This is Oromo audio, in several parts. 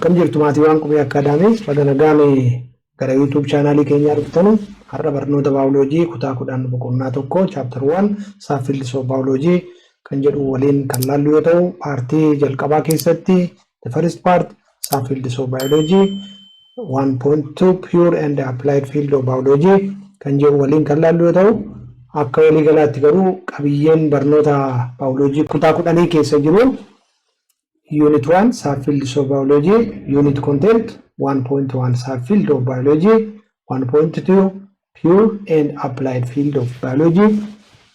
Akkam jirtu maatiiwwan Qubee Academy? Baga nagaan gara YouTube channelii keenyaa dhuftanu. Har'a barnoota baayoloojii kutaa 10 boqonnaa 1, chapter 1, subfields of biology kan jedhu waliin kan laallu yoo ta'u, partii jalqabaa keessatti, the first part, subfields of biology 1.2, pure and applied field of biology kan jedhu waliin kan laallu yoo ta'u, akka waliigalaatti garuu qabiyyeen barnoota baayoloojii kutaa 10 keessa jiru Unit 1, Subfields of Biology, Unit Content 1.1, Subfield of Biology, 1.2, Pure and Applied Field of Biology,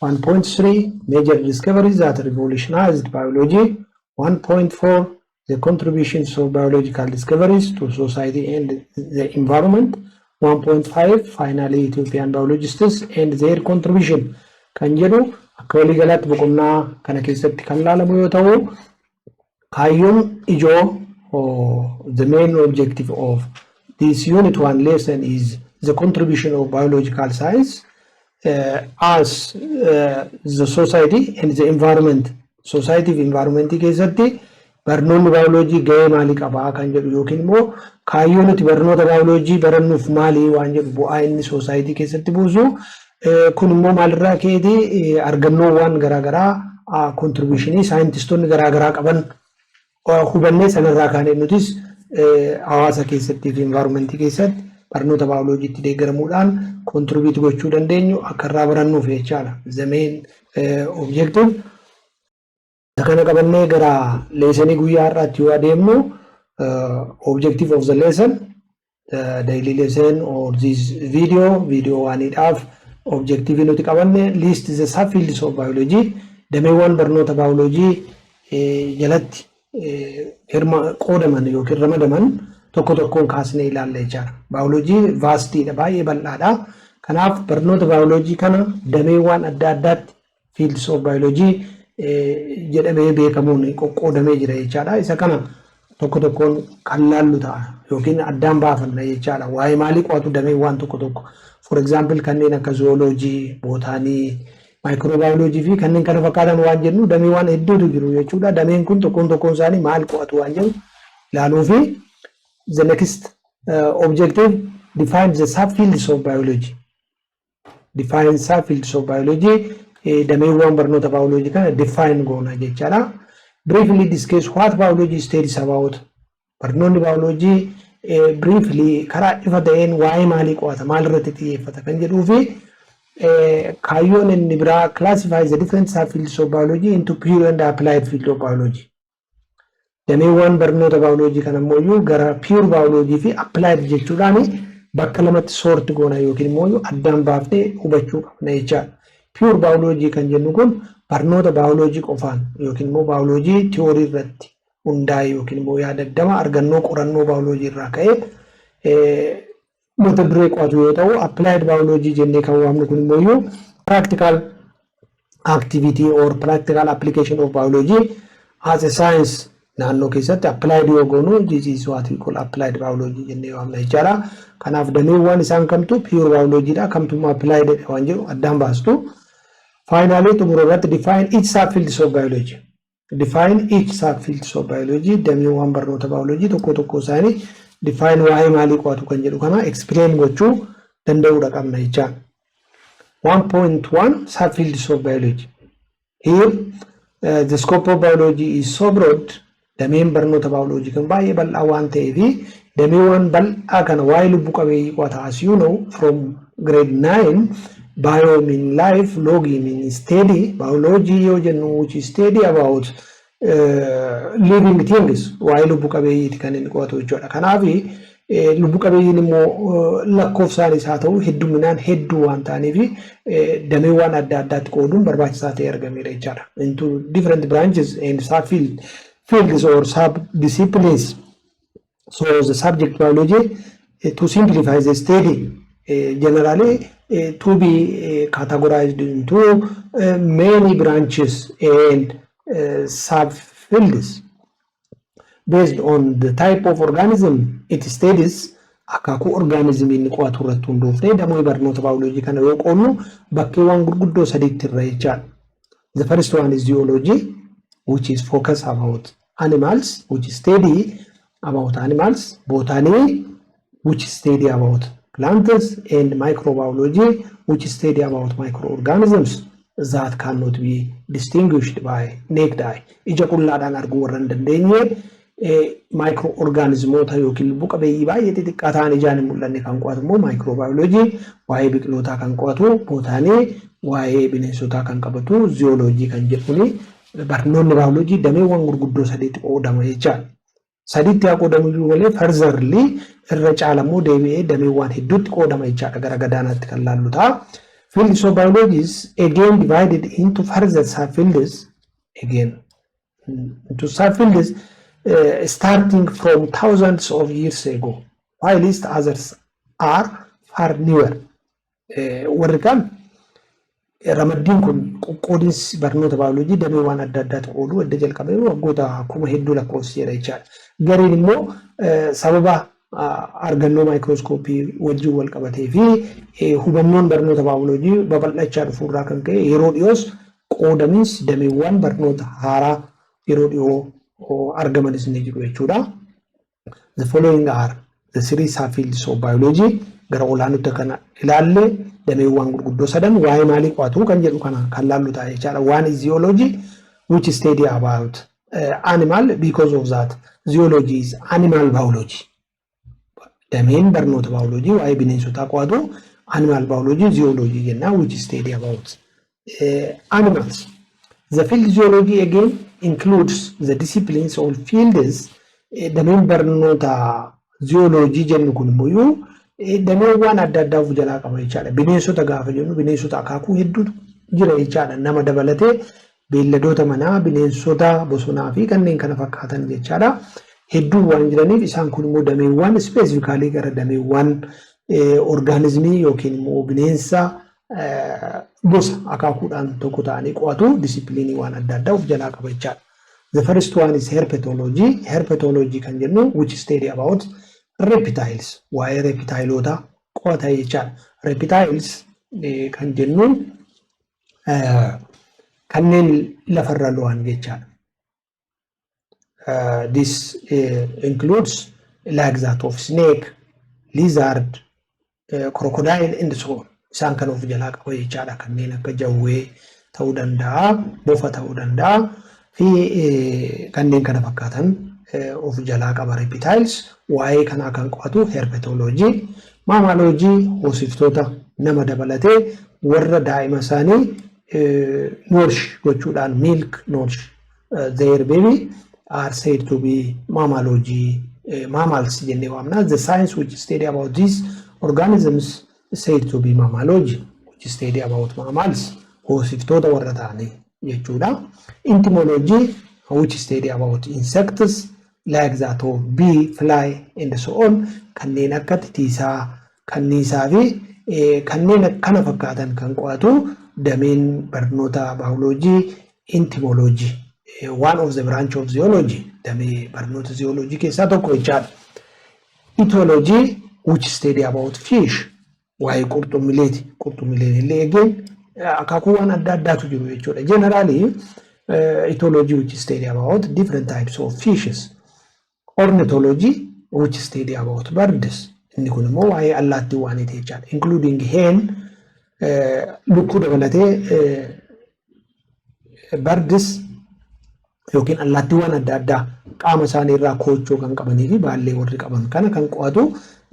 1.3, Major Discoveries that Revolutionized Biology, 1.4, The Contributions of Biological Discoveries to Society and the Environment, 1.5, Finally, Ethiopian Biologists and Their Contribution kan jedhu akka waliigalaatti boqonnaa kana keessatti kan laalamu yoo ta'u, kaayyoon ijoo, the main objective of this unit 1 lesson is the contribution of biological science as the society and the environment. Society fi environment keessatti barnoonni baayoloojii gahee maalii qabaa kan jedhu, yookiin immoo kaayyoo nuti barnoota baayoloojii barannuuf maalii waan jedhu, bu'aa inni society keessatti buusu, kun immoo maalirraa ka'eeti, argannoowwan garaagaraa, contributionii saayintistoonni garaagaraa qaban hubannee, sanarraa kaanee nutis hawaasa keessattii fi environmentii keessatti barnoota baayoloojiitti deeggaramuudhaan contribute gochuu dandeenyu akka irraa barannuuf jechaadha. The main objective. Isa kana qabannee gara lessonii guyyaa har'aatti yoo adeemnu, objective of the lesson, the daily lesson or this video, video waaniidhaaf objective nuti qabanne, list the subfields of biology, dameewwan barnoota baayoloojii jalatti hirma qoodaman yookiin ramadaman tokko tokkoon kaasnee ilaalla jechaadha. Baayoloojii vastiidha, baay'ee bal'aadha. Kanaaf barnoota baayoloojii kana dameewwan adda addaatti fields of biology jedhamee beekamuun qoqqoodamee jira jechaadha. Isa kana tokko tokkoon kan laallu ta'a yookiin addaan baafanna jechaadha. Waa'ee maalii qo'atu dameewwan tokko tokko? For example, kanneen akka zooloojii, botany, microbiology fi kanneen kana fakkaatan waan jennu dameewwan hedduutu jiru jechuudha. Dameen kun tokkoon tokkoon isaanii maal qo'atu waan jedhu ilaaluu fi the next objective, define the subfields of biology. Define subfields of biology, dameewwan barnoota biology kana define goona jechaadha. Briefly discuss what biology studies about. Barnoonni biology briefly, karaa ifa ta'een, waa'ee maalii qo'ata, maal irratti xiyyeeffata kan jedhuu fi kaayyoon inni biraa, classify the different subfields of biology into pure and applied field of biology. Dameewwan barnoota biology kana immoo gara pure biology fi applied jechuudhaan bakka lamatti sort goona yookiin immoo addaan baafnee hubachuu qabna jechaadha. Pure biology kan jennu kun barnoota biology qofaan yookiin immoo biology theory irratti hundaa'e yookiin immoo yaadaddama argannoo qorannoo biology irraa ka'ee mata duree qo'atu yoo ta'u, applied biology jennee kan waamnu kun immoo practical activity or practical application of biology as a science naannoo keessatti applied yoo goonu, this is what we call applied biology jennee waamna jechaadha. Kanaaf dameewwan isaan kamtu pure biology dha, kamtu immoo applied waan jedhu addaan baastu. Finally, xumura irratti, define each subfields of biology. Define each subfields of biology, dameewwan barnoota biology tokko tokko isaanii define, waa'ee maalii qo'atu kan jedhu kana explain gochuu danda'uudha qabna jechaadha. 1.1, Subfields of biology. Here the scope of biology is so broad. Dameen barnoota baayoloojii kan baay'ee bal'aa waan ta'eef, dameewwan bal'aa kana waa'ee lubbu qabeeyyii qo'ata. As you know from grade 9, bio mean life, logy mean study. Biology yoo jennu, which is study about living things, waa'ee lubbu qabeeyyiiti kan inni qo'atu jechuudha. Kanaaf lubbu qabeeyyiin immoo lakkoofsaanis haa ta'u hedduminaan hedduu waan ta'aniif, dameewwan adda addaatti qooduun barbaachisaa ta'e argameera jechaadha. Into different branches and subfield fields or sub disciplines. So the subject biology, to simplify the study, generally to be categorized into many branches and subfields based on the type of organism it studies. Akaakuu organismii inni qo'atu irratti hundoofnee damee barnoota baayoloojii kana yoo qoodnu, bakkeewwan gurguddoo sadiitti irra jechaadha. The first one is zoology, which is focus about animals, which study about animals, botany, which study about plants, and microbiology, which study about microorganisms that cannot be distinguished by naked eye. Ija qullaadhaan arguu warra hin dandeenye microorganismoota yookiin lubbu qabeeyyii baay'ee xixiqqaa ta'an ijaan hin mul'anne kan qo'atu immoo microbiology, waa'ee biqilootaa kan qo'atu botany, waa'ee bineensotaa kan qabatu zoology kan jedhuni barnoonni baayoloojii dameewwan gurguddoo sadiitti qoodama jechaadha. Sadiitti haa qoodamu iyyuu malee furtherly irra caalammoo deebi'ee dameewwan hedduutti qoodama jechaadha gara gadaanaatti kan laallu ta'a. Fields of biology is again divided into further subfields, again into subfields, starting from thousands of years ago, whilst others are far newer. Warri kaan ramaddiin kun qoqqoodinsi barnoota baayoloojii dameewwan adda addaatti qooduu edda jalqabee waggoota kuma hedduu lakkoofsiseera jechaadha. Gariin immoo sababa argannoo maayikirooskooppii wajjin wal qabatee fi hubannoon barnoota baayoloojii babal'achaa dhufuurraa kan ka'e yeroo dhiyoos qoodamiinsi dameewwan barnoota haaraa yeroo dhiyoo argamanis ni jiru jechuudha. The following are the three subfields of biology. Gara olaanutti kana ilaalle dameewwan gurguddoo sadan waa'ee maalii qo'atu kan jedhu kana kan laallu ta'a jechaadha. One is zoology, which study about animal. Because of that, zoology is animal biology. Dameen barnoota biology waa'ee bineensotaa qo'atu animal biology, zoology jenna, which study about animals. The field zoology again includes the disciplines or fields. Dameen barnoota zoology jennu kun immoo dameewwan adda addaa of jalaa qaba jechaadha. Bineensota gaafa jennu bineensota akaakuu hedduutu jira jechaadha. Nama dabalatee beelladoota manaa, bineensota bosonaa fi kanneen kana fakkaatan jechaadha. Hedduu waan jiraniif isaan kun immoo dameewwan specifically gara dameewwan orgaanizimii yookiin immoo bineensa gosa akaakuudhaan tokko ta'anii qo'atu discipline waan adda addaa of jalaa qaba jechaadha. The first one is herpetology. Herpetology kan jennu which study about reptiles, waa'ee reptileoota qo'ata jechaadha. Reptiles kan jennuun kanneen lafarra lo'an jechaadha. This includes like that of snake, lizard, crocodile and so on. Isaan kan of jalaa qaba jechaadha. Kanneen akka jawwee ta'uu danda'a, bofa ta'uu danda'a fi kanneen kana fakkaatan of jalaa qaba reptiles. Waa'ee kanaa kan qo'atu herpetology. Mammalogy, hoosiftoota nama dabalatee warra daa'ima isaanii nourish gochuudhaan milk nourish their baby are said to be mammalogy, mammals jennee waamna. The science which study about these organisms said to be mammalogy, which study about mammals, hoosiftoota warra ta'anii jechuudha. Entomology, which study about insects like that of bee, fly and so on, kanneen akka titiisaa, kanniisaa fi kanneen kana fakkaatan kan qo'atu dameen barnoota baayoloojii entomology, one of the branch of zoology, damee barnoota zoology keessaa tokko jechaadha. Ichthyology, which study about fish, waa'ee qurxummileeti. Qurxummileen illee eegeen akaakuuwwan adda addaatu jiru jechuudha. Generally, ichthyology, which study about different types of fishes. Ornithology, which study about birds. Inni kun immoo waa'ee allaattiiwwaniiti jechaadha. Including hen, lukkuu dabalatee birds yookiin allaattiiwwan adda addaa qaama isaanii irraa koochoo kan qabanii fi baallee warri qaban kana kan qo'atu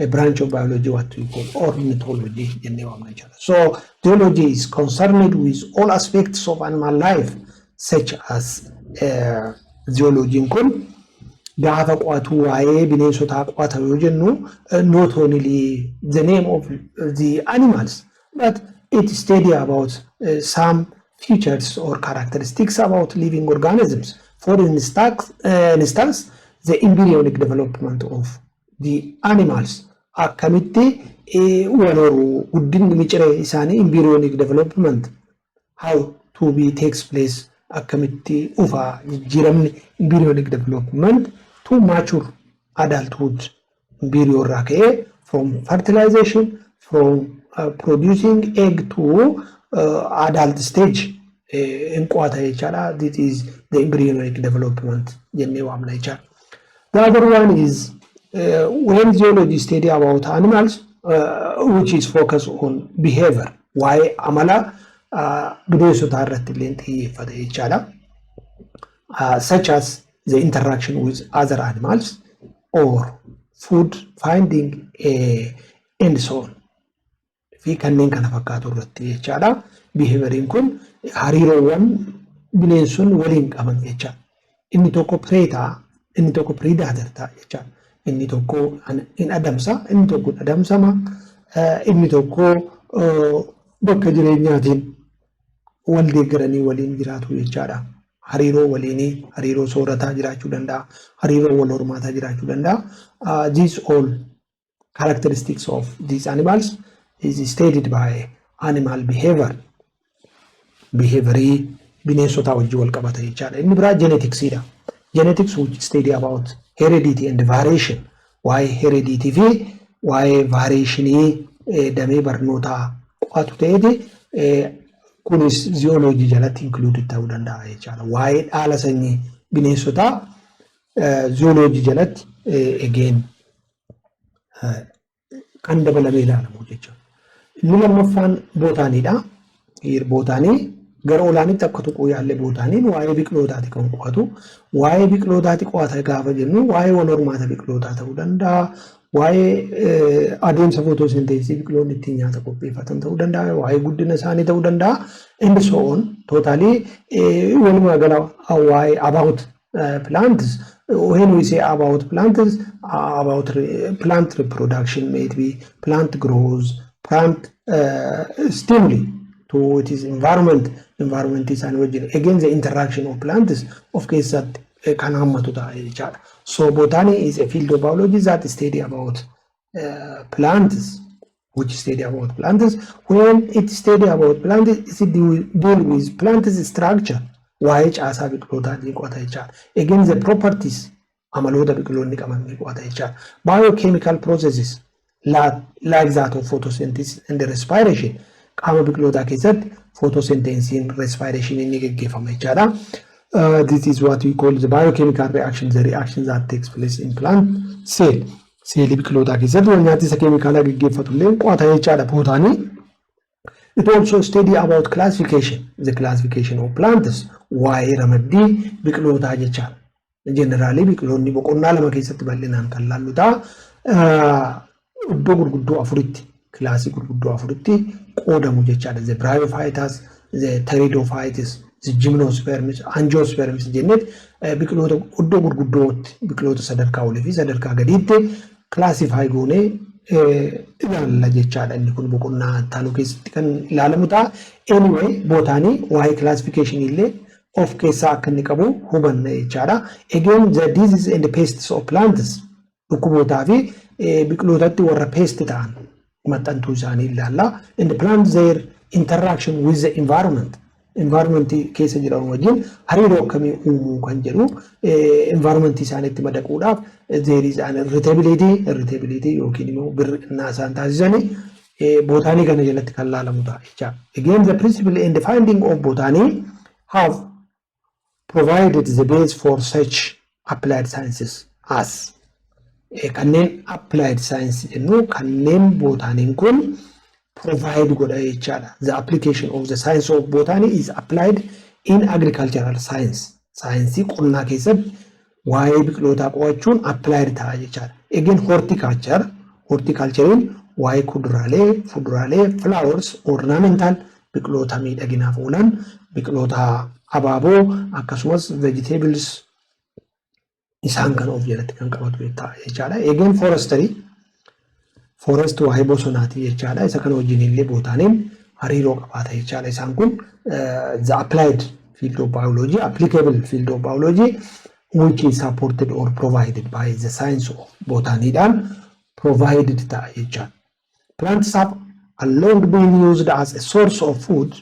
branch of biology, what we call ornithology jennee waamna jechuudha. So zoology is concerned with all aspects of animal life such as zoologiin kun gaafa qo'atu waa'ee bineensotaa qo'ata yoo jennu, not only the name of the animals, but it study about some features or characteristics about living organisms. For instance, the embryonic development of the animals, akkamitti wal horu, guddinni miciree isaanii, embryonic development, how to be takes place, akkamitti dhufa jijjiiramni embryonic development to mature adulthood, embryo irraa ka'ee from fertilization, from producing egg to adult stage hin qo'ata jechaadha. This is the embryonic development jennee waamna jechaadha. The other one is when zoology study about animals, which is focus on behavior, waa'ee amala bineensotaa irratti illee xiyyeeffata jechaadha. Such as the interaction with other animals or food finding and so on. Fi kanneen kana fakkaatu irratti jechaadha. Behavioriin kun hariiroowwan bineensonni waliin qaban jechaadha. Inni tokko prey ta'a, inni tokko predator ta'a jechaadha. Inni tokko in adamsa, inni tokko hin adamsama, inni tokko bakka jireenyaatiin wal deeggaranii waliin jiraatu jechaadha. Hariiroo waliinii, hariiroo soorataa jiraachuu danda'a, hariiroo wal hormaataa jiraachuu danda'a. These all characteristics of these animals is stated by animal behavior. Behaviorii bineensotaa wajjin wal qabata jechaadha. Inni biraa geneticsiidha. Genetics, which study about heredity and variation. Waa'ee heredity fi waa'ee variationii damee barnootaa qo'atu ta'eeti, kunis zoology jalatti included ta'uu danda'a jechaadha. Waa'ee dhaala sanyii bineensotaa zoology jalatti again kan dabalamee ilaalamu jechuudha. Inni lammaffaan bootaniidha. Botany gara olaanitti akka tuquu yaalle, botanyn waa'ee biqilootaati kan qo'atu. Waa'ee biqilootaati qo'ata gaafa jennu, waa'ee wal hormaata biqilootaa ta'uu danda'a. Waa'ee adeemsa photosynthesisii biqiloonni ittiin nyaata qopheeffatan ta'uu danda'a. Waa'ee guddina isaanii ta'uu danda'a. And so on. Totally, walumaa gala waa'ee about plants. When we say about plants, about plant reproduction, maybe plant growth, plant stimuli to its environment, environment isaanii wajjin, again the interaction of plants of keessatti kan hammatu ta'a jechaadha. So botany is a field of biology that study about plants, which study about plants. When it study about plants, it deal with plants structure, waa'ee caasaa biqilootaa ni qo'ata jechaadha. Again, the properties, amaloota biqiloonni qaban ni qo'ata jechaadha. Biochemical processes like that of photosynthesis and respiration, qaama biqilootaa keessatti photosynthesiin, respiration ni geggeeffama jechaadha. This is what we call the biochemical reaction, the reaction that takes place in plant cell. Seelii biqilootaa keessatti wal nyaatisa keemikaalaa geggeeffatu illee qo'ata jechaadha botany. It also study about classification, the classification of plants, waa'ee ramaddii biqilootaa jechaadha. Generally, biqiloonni boqonnaa lama keessatti bal'inaan kan laallu ta'a. Iddoo gurguddoo afuritti, classii gurguddoo afuritti qoodamu jechaadha. The bryophytes, the pteridophytes, the gymnosperms, angiosperms jenneet biqiloota iddoo gurguddootti, biqiloota sadarkaa olii fi sadarkaa gadiitti classify goonee ilaalla jechaadha. Inni kun boqonnaa ittaanu keessatti kan ilaalamu ta'a. Anyway, botany waa'ee classification illee of keessaa akka inni qabu hubanna jechaadha. Again, the disease and pests of plants, dhukkubootaa fi biqilootatti warra pest ta'an maxxantuu isaanii ilaalla. And plant their interaction with the environment. Environment keessa jiran wajjin hariiroo akkamii uumuu kan jedhu, environment isaaniitti madaquudhaaf there is an irritability yookiin immoo bir'innaa isaan taasisanii botany kana jalatti kan laalamu ta'a jechaadha. Again, the principle and the finding of botany have provided the base for such applied sciences as, kanneen applied science jennu, kanneen botanyn kun provide godha jechaadha. The application of the science of botany is applied in agricultural science. Saayinsii qonnaa keessatti waa'ee biqilootaa qo'achuun applied ta'a jechaadha. Again, horticulture, horticulturein waa'ee kuduraalee, fuduraalee, flowers, ornamental, biqiloota miidhaginaaf oolan, biqiloota abaaboo, akkasumas vegetables, isaan kan of jalatti kan qabatu ta'a jechaadha. Again, forestry, forest waa'ee bosonaati jechaadha. Isa kana wajjin illee botanyn hariiroo qabaata jechaadha. Isaan kun the applied field of biology, applicable field of biology, which is supported or provided by the science of botanyidhaan provided ta'a jechaadha. Plants have long been used as a source of food.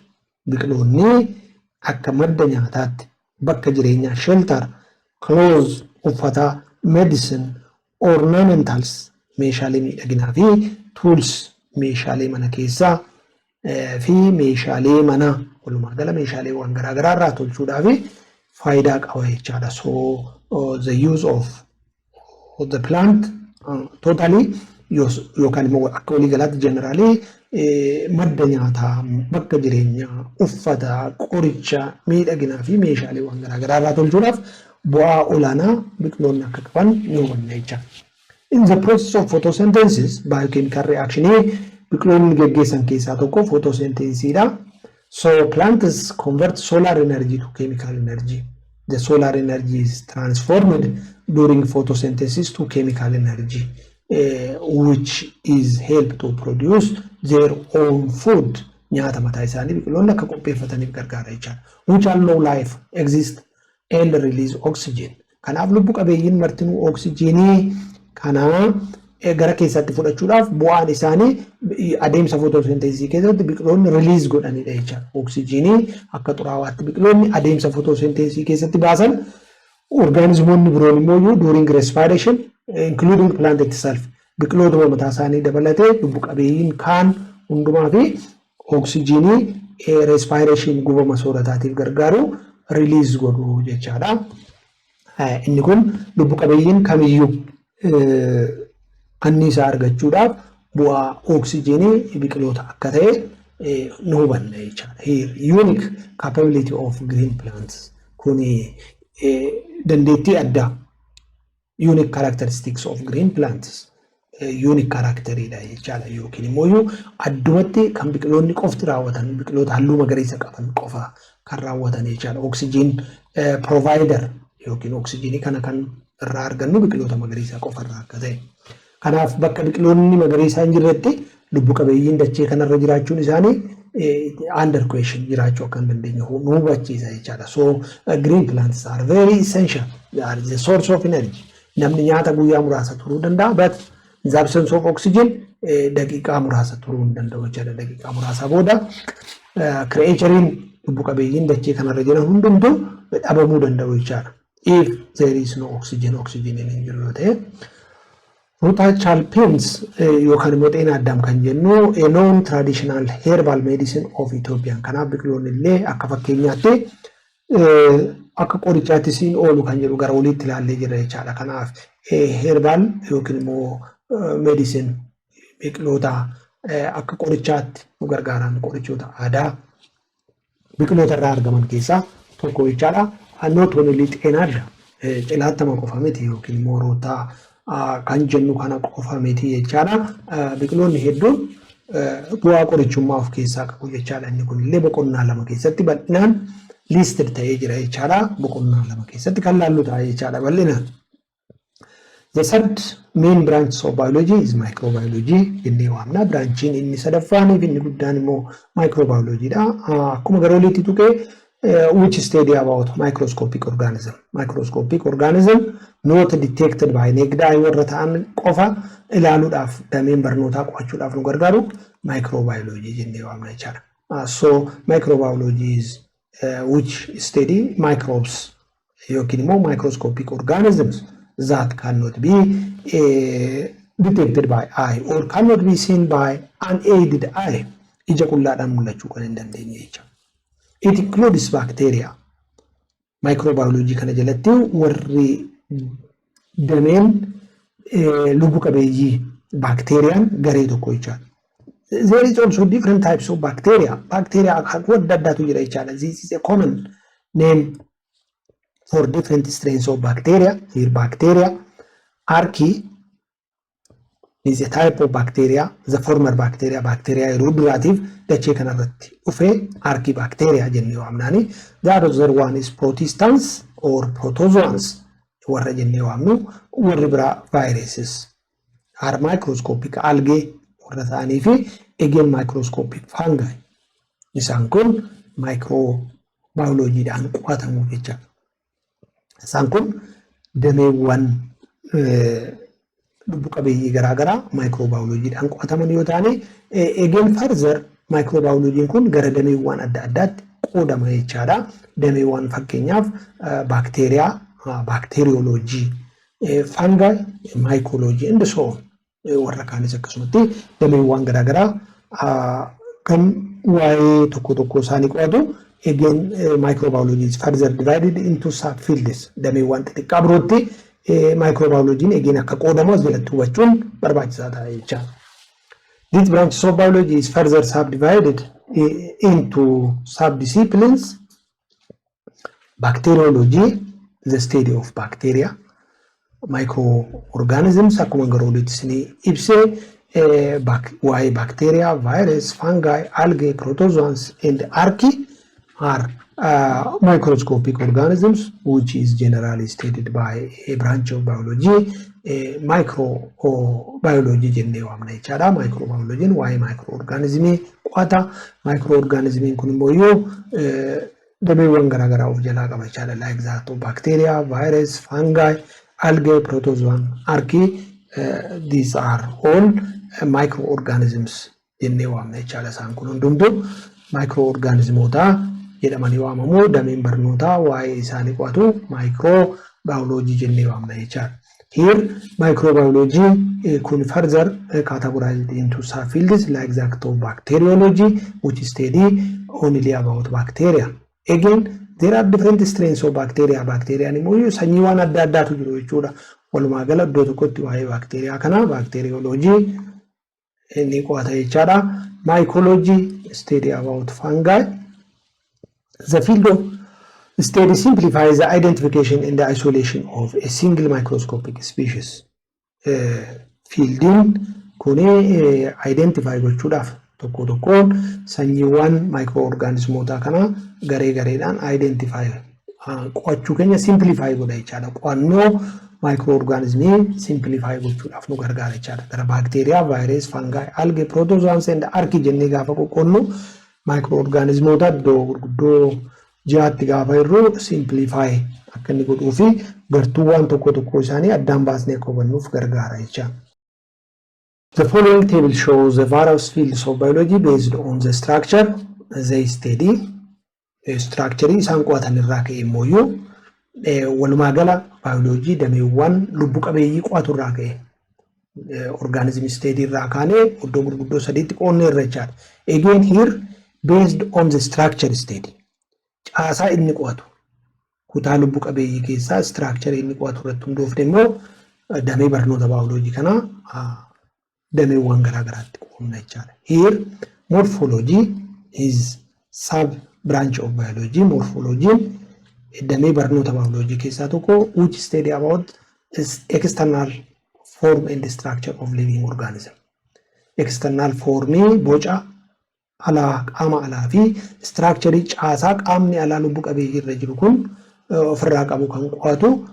Biqiloonni akka madda nyaataatti, bakka jireenyaa, shelter, clothes, uffata, medicine, ornamentals, meeshaalee miidhaginaa, fi tools, meeshaalee mana keessaa fi meeshaalee manaa, walumaa gala meeshaaleewwan garaagaraa irraa tolchuudhaaf faayidaa qaba jechaadha. So the use of of the plant totally yookaan immoo akka waliigalaatti generally madda nyaataa, bakka jireenyaa, uffata, qoricha, miidhaginaa fi meeshaaleewwan garaagaraa irraa tolchuudhaaf bu'aa olaanaa biqiloonni akka qaban ni hubanna jecha. In the process of photosynthesis, biochemical reaction biqiloonni geggeessan keessaa tokko photosynthesiidha. So plants convert solar energy to chemical energy. The solar energy is transformed during photosynthesis to chemical energy, which is help to produce their own food. Nyaata mataa isaanii biqiloonni akka qopheeffataniif gargaara jechaadha. Which allow life exist and release oxygen. Kanaaf lubbu qabeeyyiin martinuu oksijiinii kana gara keessatti fudhachuudhaaf bu'aan isaanii adeemsa photosynthesisii keessatti biqiloonni release godhanidha jechaadha. Oksijiinii akka xuraawaatti biqiloonni adeemsa photosynthesisii keessatti baasan, orgaanizimoonni biroon immoo during respiration, including plant itself, biqiloota mataa isaanii dabalatee lubbu qabeeyyiin kaan hundumaa fi oksijiinii respiration, gubama soorataatiif gargaaru release godhu jechaadha. Inni kun lubbu qabeeyyiin kamiyyuu anniisaa argachuudhaaf bu'aa oksijiinii biqiloota akka ta'e ni hubanna jechaadha. Here, unique capability of green plants kuni dandeettii addaa, unique characteristics of green plants, unique characteridha jechaadha, yookiin immoo addumatti kan biqiloonni qofti raawwatan, biqiloota halluu magariisa qaban qofa kan raawwatan jechaadha. Oxygen provider yookiin oksijiinii kana kan irraa argannu biqiloota magariisaa qofa irraa akka ta'e. Kanaaf bakka biqiloonni magariisaa hin jirretti lubbu qabeeyyiin dachee kanarra jiraachuun isaanii under question, jiraachuu akka hin dandeenye nu hubachiisa jechaadha. So green plants are very essential. They are the source of energy. Namni nyaata guyyaa muraasa turuu danda'a, but in the absence of oxygen daqiiqaa muraasa turuu hin danda'u jechaadha. Daqiiqaa muraasa booda creaturein, lubbu qabeeyyiin dachee kanarra jiran hundumtuu dhabamuu danda'u jechaadha. If there is no oxygen, oxygen hin jiru yoo ta'e. Ruta chalpins yookaan immoo xeenaa addaam kan jennu, a known traditional herbal medicine of Ethiopia. Kanaaf biqiloonni illee akka fakkeenyaatti akka qorichaatti siin oolu kan jedhu gara oliitti ilaallee jirra jechaadha. Kanaaf herbal yookiin immoo medicine, biqiloota akka qorichaatti nu gargaaran, qorichoota aadaa biqiloota irraa argaman keessaa tokko jechaadha. Not only xeenaa adda cilaattama qofa miti yookiin immoo rootaa kan jennu kana qofa miti jechaadha. Biqiloonni hedduun bu'aa qorichummaa of keessaa qabu jechaadha. Inni kun illee boqonnaa 2 keessatti bal'inaan listed ta'ee jira jechaadha. Boqonnaa 2 keessatti kan laallu ta'a jechaadha bal'inaan. The third main branch of biology is microbiology jennee waamna. Branchiin inni sadaffaanii fi inni guddaan immoo microbiology dha. Akkuma gara oliitti tuqee, which study about microscopic organism. Microscopic organism not detected by naked eye warra ta'an qofa ilaaluudhaaf, dameen barnootaa qo'achuudhaaf nu gargaaru microbiology jennee waamna jechaadha. So microbiology is which study microbes yookiin immoo microscopic organisms that cannot be detected by eye or cannot be seen by unaided eye, ija qullaadhaan mul'achuu kan hin dandeenye jecha. It includes bacteria. Microbiology kana jalatti warri dameen lubbu qabeeyyii baakteeriyaan garee tokko jechaadha. There is also different types of bacteria. Bacteria akaakuu adda addaatu jira jechaadha. This is a common name for different strains of bacteria. Here bacteria, archaea is a type of bacteria, the former bacteria, bacteria yeroo duraatiif dachee kanarratti dhufee archaea bacteria jennee waamnaani. The other one is protistans or protozoans warra jennee waamnu, warri biraa viruses are microscopic algae warra ta'anii fi again microscopic fungi. Isaan kun microbiologiidhaan qo'atamu jecha. Isaan kun dameewwan lubbu qabeeyyii garaagaraa microbiologiidhaan qo'ataman yoo ta'an, again further microbiologiin kun gara dameewwan adda addaatti qoodama jechaadha. Dameewwan fakkeenyaaf baakteeriyaa, bacteriology, fungi, mycology and so on, warra kaanis akkasumatti dameewwan garaagaraa kan waa'ee tokko tokko isaanii qo'atu. Again, microbiology is further divided into subfields, dameewwan xixiqqaa birootti Maayikiroobaayoloojiin eegeen akka qoodamu as jalatti hubachuun barbaachisaa ta'a jecha. This branch of biology is further subdivided into subdisciplines: bacteriology, the study of bacteria, microorganisms. Akkuma gara olitti isinii ibsee, waa'ee bacteria, virus, fungi, algae, protozoans and archaea are microscopic organisms, which is generally studied by a branch of biology, microbiology jennee waamna jechaadha. Microbiology'n waa'ee microorganismii qo'ata. Microorganismiin kun immoo iyyuu dameewwan garaagaraa of jalaa qaba jechaadha. Like that of bacteria, virus, fungi, algae, protozoan, archaea, these are all microorganisms jennee waamna jechaadha. Isaan kun hundumtuu microorganismoota jedhamanii waamamu. Dameen barnootaa waa'ee isaanii qo'atu microbiology jennee waamna jechaadha. Here, microbiology kun further categorized into subfields like that of bacteriology, which study only about bacteria. Again, there are different strains of bacteria. Bacteriaan immoo sanyiiwwan adda addaatu jiru jechuudha. Walumaa gala iddoo tokkotti waa'ee baakteeriyaa kana bacteriology ni qo'ata jechaadha. Mycology study about fungi. The field of study simplifies the identification and the isolation of a single microscopic species. Fieldiin kuni identify gochuudhaaf tokko tokkoon sanyiiwwan maayikiroo kana garee gareedhaan identify qo'achuu keenya simplify godha jechaadha. Qo'annoo maayikiroo simplify gochuudhaaf nu gargaara jechaadha. Gara baakteeriyaa, vaayirasi, fungi, algae, protozoans and archaea jennee gaafa qoqqoodnu, maayikiroo iddoo gurguddoo ja'atti gaafa jirru, simplify akka inni godhuu fi gartuuwwan tokko tokko isaanii addaan baasnee akka hubannuuf gargaara jecha. The following table shows the various fields of biology based on the structure they study. Structure isaan qo'atan irraa ka'e immoo walumaa gala baayoloojii dameewwan lubbu qabeeyyii qo'atu irraa ka'e, organism study irraa kaanee iddoo gurguddoo sadiitti qoonnee irra jechaadha. Again, here, based on the structure study, caasaa inni qo'atu, kutaa lubbu qabeeyyii keessaa structure inni qo'atu irratti hundoofne immoo damee barnoota baayoloojii kanaa dameewwan garaa garaatti qoodna jechaadha. Here, morphology is sub branch of biology. Morphology damee barnoota baayoloojii keessaa tokko, which study about external form and structure of living organism. External formii, boca alaa, qaama alaa fi structure, caasaa qaamni alaa lubbu qabeeyyii irra jiru kun ofirraa qabu kan qo'atu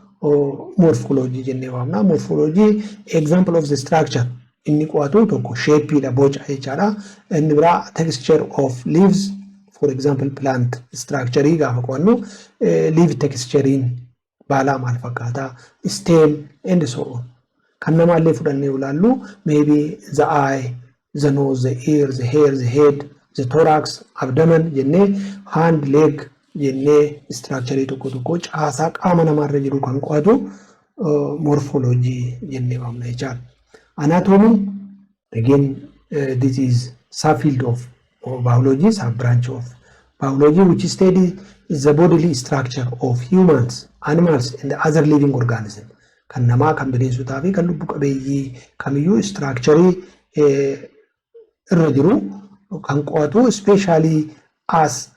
morphology jennee waamna. Morphology, example of the structure inni qo'atu tokko shapeiidha, boca jechaadha. Inni biraa texture of leaves, for example plant structure gaafa qo'annu, leaf texturein baalaa maal fakkaata, stem and so on. Kan namaallee fudhannee ilaallu, maybe the eye, the nose, the ear, the hair, the head, the thorax, abdomen jennee, hand, leg jennee, structure tokko tokko caasaa qaama namaarra jiru kan qo'atu morphology jennee waamna jechaadha. Anatomy, again, this is subfield of biology, sub branch of biology, which study the bodily structure of humans, animals and other living organisms. Kan namaa, kan bineensotaa fi kan lubbu qabeeyyii kamiyyuu structure irra jiru kan qo'atu, especially as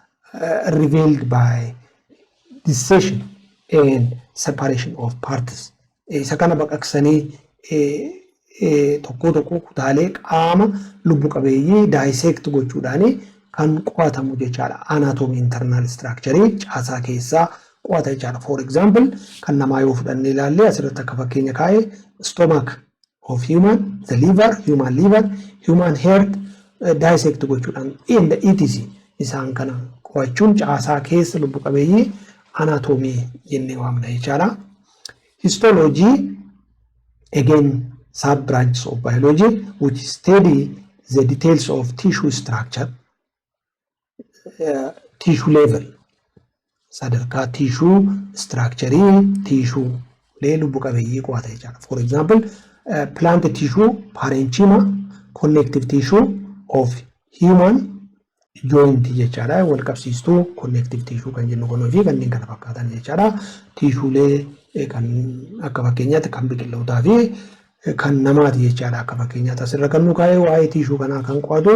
revealed by dissection and separation of parts. Isa kana baqaqsanii tokko tokko kutaalee qaama lubbu qabeeyyii dissect gochuudhaan kan qo'atamu jechaadha. Anatomy internal structure, caasaa keessaa qo'ata jechaadha. For example, kan namaa yoo fudhannee ilaalle, asirratti akka fakkeenya kaa'e, stomach of human, the liver, human liver, human heart dissect gochuudhaan and etc. Isaan kana qo'achuun caasaa keessa lubbu qabeeyyii anatomy jennee waamna jechaadha. Histology, again sub branches of biology, which study the details of tissue structure, tissue level, sadarkaa tissue structure, tissue lee lubbu qabeeyyii qo'ata jechaadha. For example, plant tissue parenchyma, connective tissue of human joint jechaadha. Wal qabsiistuu connective tissue kan jennu kunii fi kanneen kana fakkaatan jechaadha. Tissuelee Kan akka fakkeenyaatti kan biqilootaa fi kan namaati jechaadha. Akka fakkeenyaatti asirra kan nu kaa'e waa'ee tissue kanaa kan qo'atu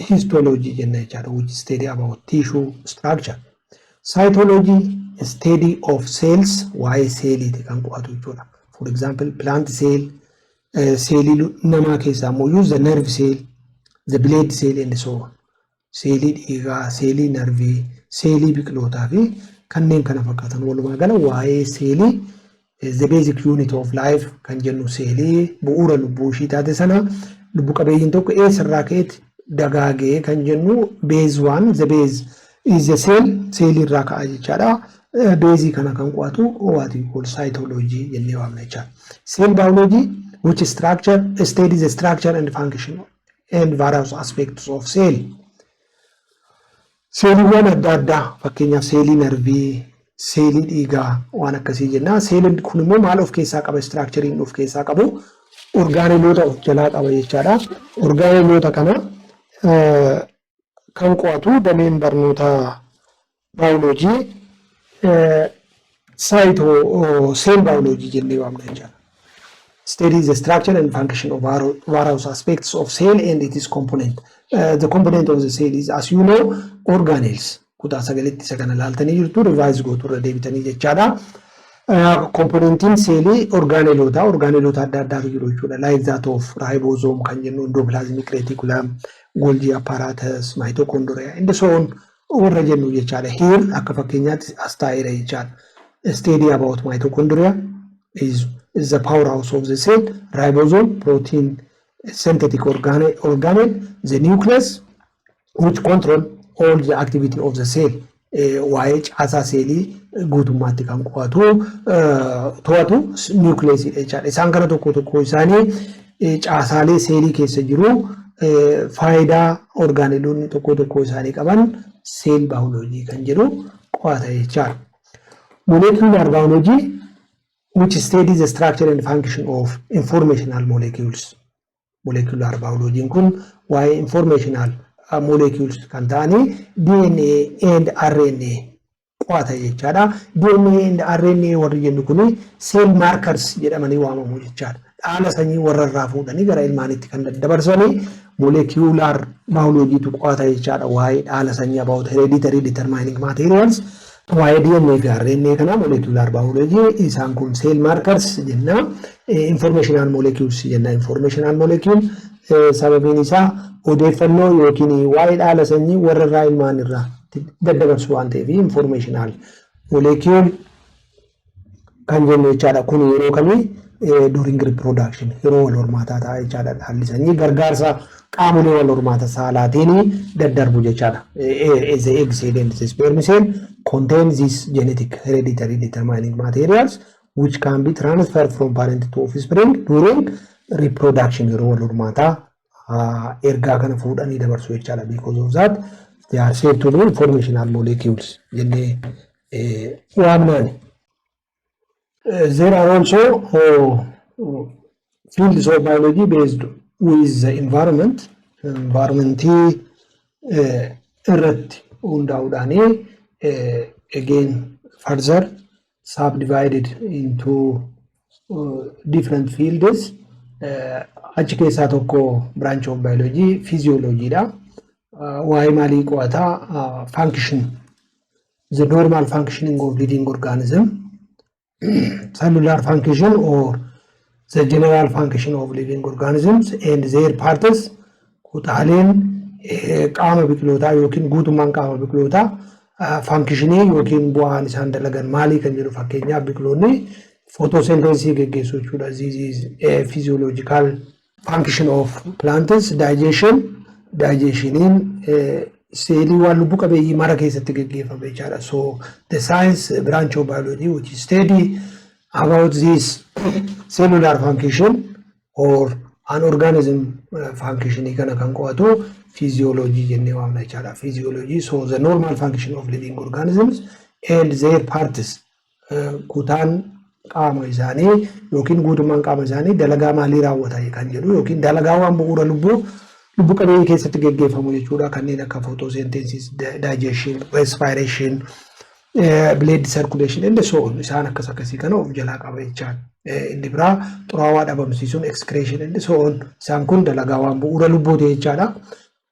histology jenna jechaadha. Which study about tissue structure. Cytology, study of cells, waa'ee seeliiti kan qo'atu jechuudha. For example, plant cell, seelii namaa keessaa immoo the nerve cell, the blood cell and so on. Seelii dhiigaa, seelii narvii, seelii biqilootaa fi kanneen kana fakkaatan. Walumaa gala waa'ee seelii, the basic unit of life kan jennu, seelii bu'uura lubbuu ishii taate sana, lubbu qabeeyyiin tokko eessarraa ka'eeti dagaagee kan jennu, base one, the base is the cell, seelii irraa ka'a jechaadha. Baseii kana kan qo'atu what we call cytology jennee waamna jechaadha. Cell biology, which structure studies the structure and function and various aspects of cell. Seeliiwwan adda addaa, fakkeenyaaf seelii narvii, seelii dhiigaa, waan akkasii jenna. Seeliin kun immoo maal of keessaa qaba? Structureiin of keessaa qabu orgaaneloota of jalaa qaba jechaadha. Orgaaneloota kana kan qo'atu dameen barnoota baayoloojii cyto cell biology jennee waamna jechaadha. Studies the structure and function of various aspects of cell and its component. The component of the cell is, as you know, organelles. Kutaa sagalitti isa kana laaltanii jirtu, revise gootu irra deebitanii jechaadha. Componentiin seelii orgaaneloota adda addaatu jiru jechuudha. Like that of ribosome kan jennu, endoplasmic reticulum, Golgi apparatus, mitochondria and so on warra jennu jechaadha. Here akka fakkeenyaatti as taa'eera jechaadha. Study about mitochondria is the powerhouse of the cell, ribosome, protein synthetic organelle, the nucleus, which control all the activity of the cell. Waa'ee caasaa seelii guutummaatti kan qo'atu, to'atu nucleusiidha jechaadha. Isaan kana tokko tokko isaanii caasaalee seelii keessa jiru, faayidaa orgaaneloonni tokko tokko isaanii qaban cell biology kan jedhu qo'ata jechaadha. Molecular biology, which studies the structure and function of informational molecules. Molecular biology kun waa'ee informational molecules kan ta'anii DNA and RNA qo'ata jechaadha. DNA and RNA warri jennu kuni cell markers jedhamanii waamamu jechaadha. Dhaala sanyii warra irraa fuudhanii gara ilmaanitti kan daddabarsanii molecular biologytu qo'ata jechaadha. Waa'ee dhaala sanyii, about hereditary determining materials. Waa'ee DNA fi RNA kana molecular biology, isaan kun cell markers jenna. Informational molecules jenna. Informational molecule sababiin isaa odeeffannoo yookiin waa'ee dhaala sanyii warra irraa ilmaan irraa daddabarsu waan ta'eef informational molecule kan jennu jechaadha. Kun yeroo kamii? During reproduction, yeroo wal hormaataa ta'a jechaadha. Dhaalli sanyii gargaarsa qaamolee wal hormaata saalaatiin daddarbu jechaadha. The egg cell and the sperm cell contain these genetic hereditary determining materials which can be transferred from parent to offspring during reproduction. Yeroo wal hormaataa ergaa kana fuudhanii dabarsu jechaadha. Because of that, they are said to be informational molecules jennee waamnaani. There are also fields of biology based with the environment. Environmentii irratti hundaa'uudhaani again further subdivided into different fields. Achi keessaa tokko branch of biology physiology dha. Waa'ee maalii qo'ataa? Function, the normal functioning of living organism, cellular function or the general function of living organisms and their parts. Kutaaleen qaama biqilootaa yookiin guutummaan qaama biqilootaa functionii yookiin bu'aan isaan dalagan maalii kan jedhu, fakkeenyaaf biqiloonni photosynthesis geggeessu jechuudha. This is a physiological function of plants. Digestion, digestioniin seelii waan lubbu qabeeyyii mara keessatti geggeeffame jechaadha. So the science branch of biology which study about this cellular function or an organism function kana kan qo'atu physiology jennee waamna jechaadha. Physiology, so the normal function of living organisms and their parts, kutaan qaama isaanii yookiin guutummaan qaama isaanii dalagaa maalii raawwata kan jedhu yookiin dalagaa waan bu'uura lubbu qabeeyyii keessatti geggeeffamu jechuudha. Kanneen akka photosynthesis, digestion, respiration, Blood circulation and so on, isaan akkas akkasii kana of jalaa qaba jechaadha. Inni biraa xuraawaa dhabamsiisuun, excretion and so on, isaan kun dalagaawwan bu'uura lubbuuti jechaadha.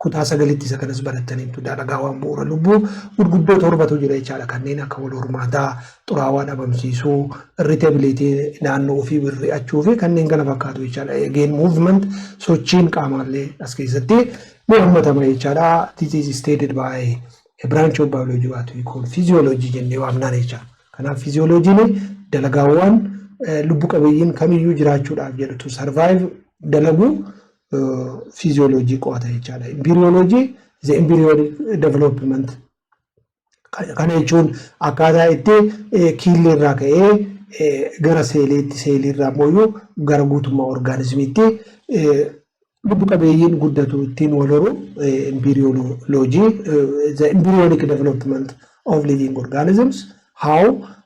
Kutaa sagalitti isa kanas barattaniitu. Dalagaawwan bu'uura lubbuu gurguddoo torbatu jira jechaadha. Kanneen akka wal hormaataa, xuraawaa dhabamsiisuu, irritability, naannoo ofii birri'achuu fi kanneen kana fakkaatu jechaadha. Again, movement, sochiin qaamaallee as keessatti ni hammatama jechaadha. This is stated by a branch of biology what we call physiology jennee waamnaan jechaadha. Kanaaf physiologiin dalagaawwan lubbu qabeeyyiin kamiyyuu jiraachuudhaaf jedhu, to survive, dalagu physiology qo'ata jechaadha. Embryology, the embryonic development. Kana jechuun akkaataa itti kiillee irraa ka'ee gara seeliitti, seelii irraa immoo gara guutummaa orgaanizimiitti lubbu qabeeyyiin guddatu, ittiin wal horu embryology, the embryonic development of living organisms, how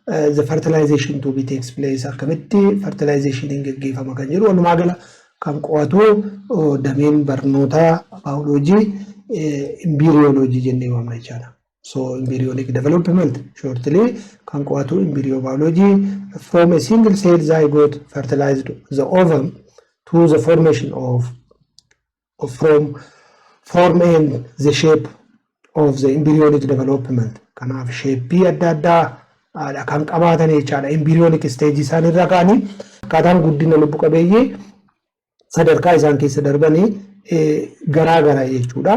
the fertilization to be takes place, akkamitti fertilizationiin geggeeffama kan jedhu walumaa gala kan qo'atu dameen barnoota baayoloojii embryology jennee waamna jechaadha. So embryonic development shortly kan qo'atu embryobiology, from a single cell zygote fertilized the ovum to the formation of from form and the shape of the embryonic development. Kanaaf shapeii adda addaa kan qabaatan jechaadha. Embryonic stage isaan irra ka'anii akkaataan guddina lubbu qabeeyyii sadarkaa isaan keessa darbanii garaa gara jechuudha.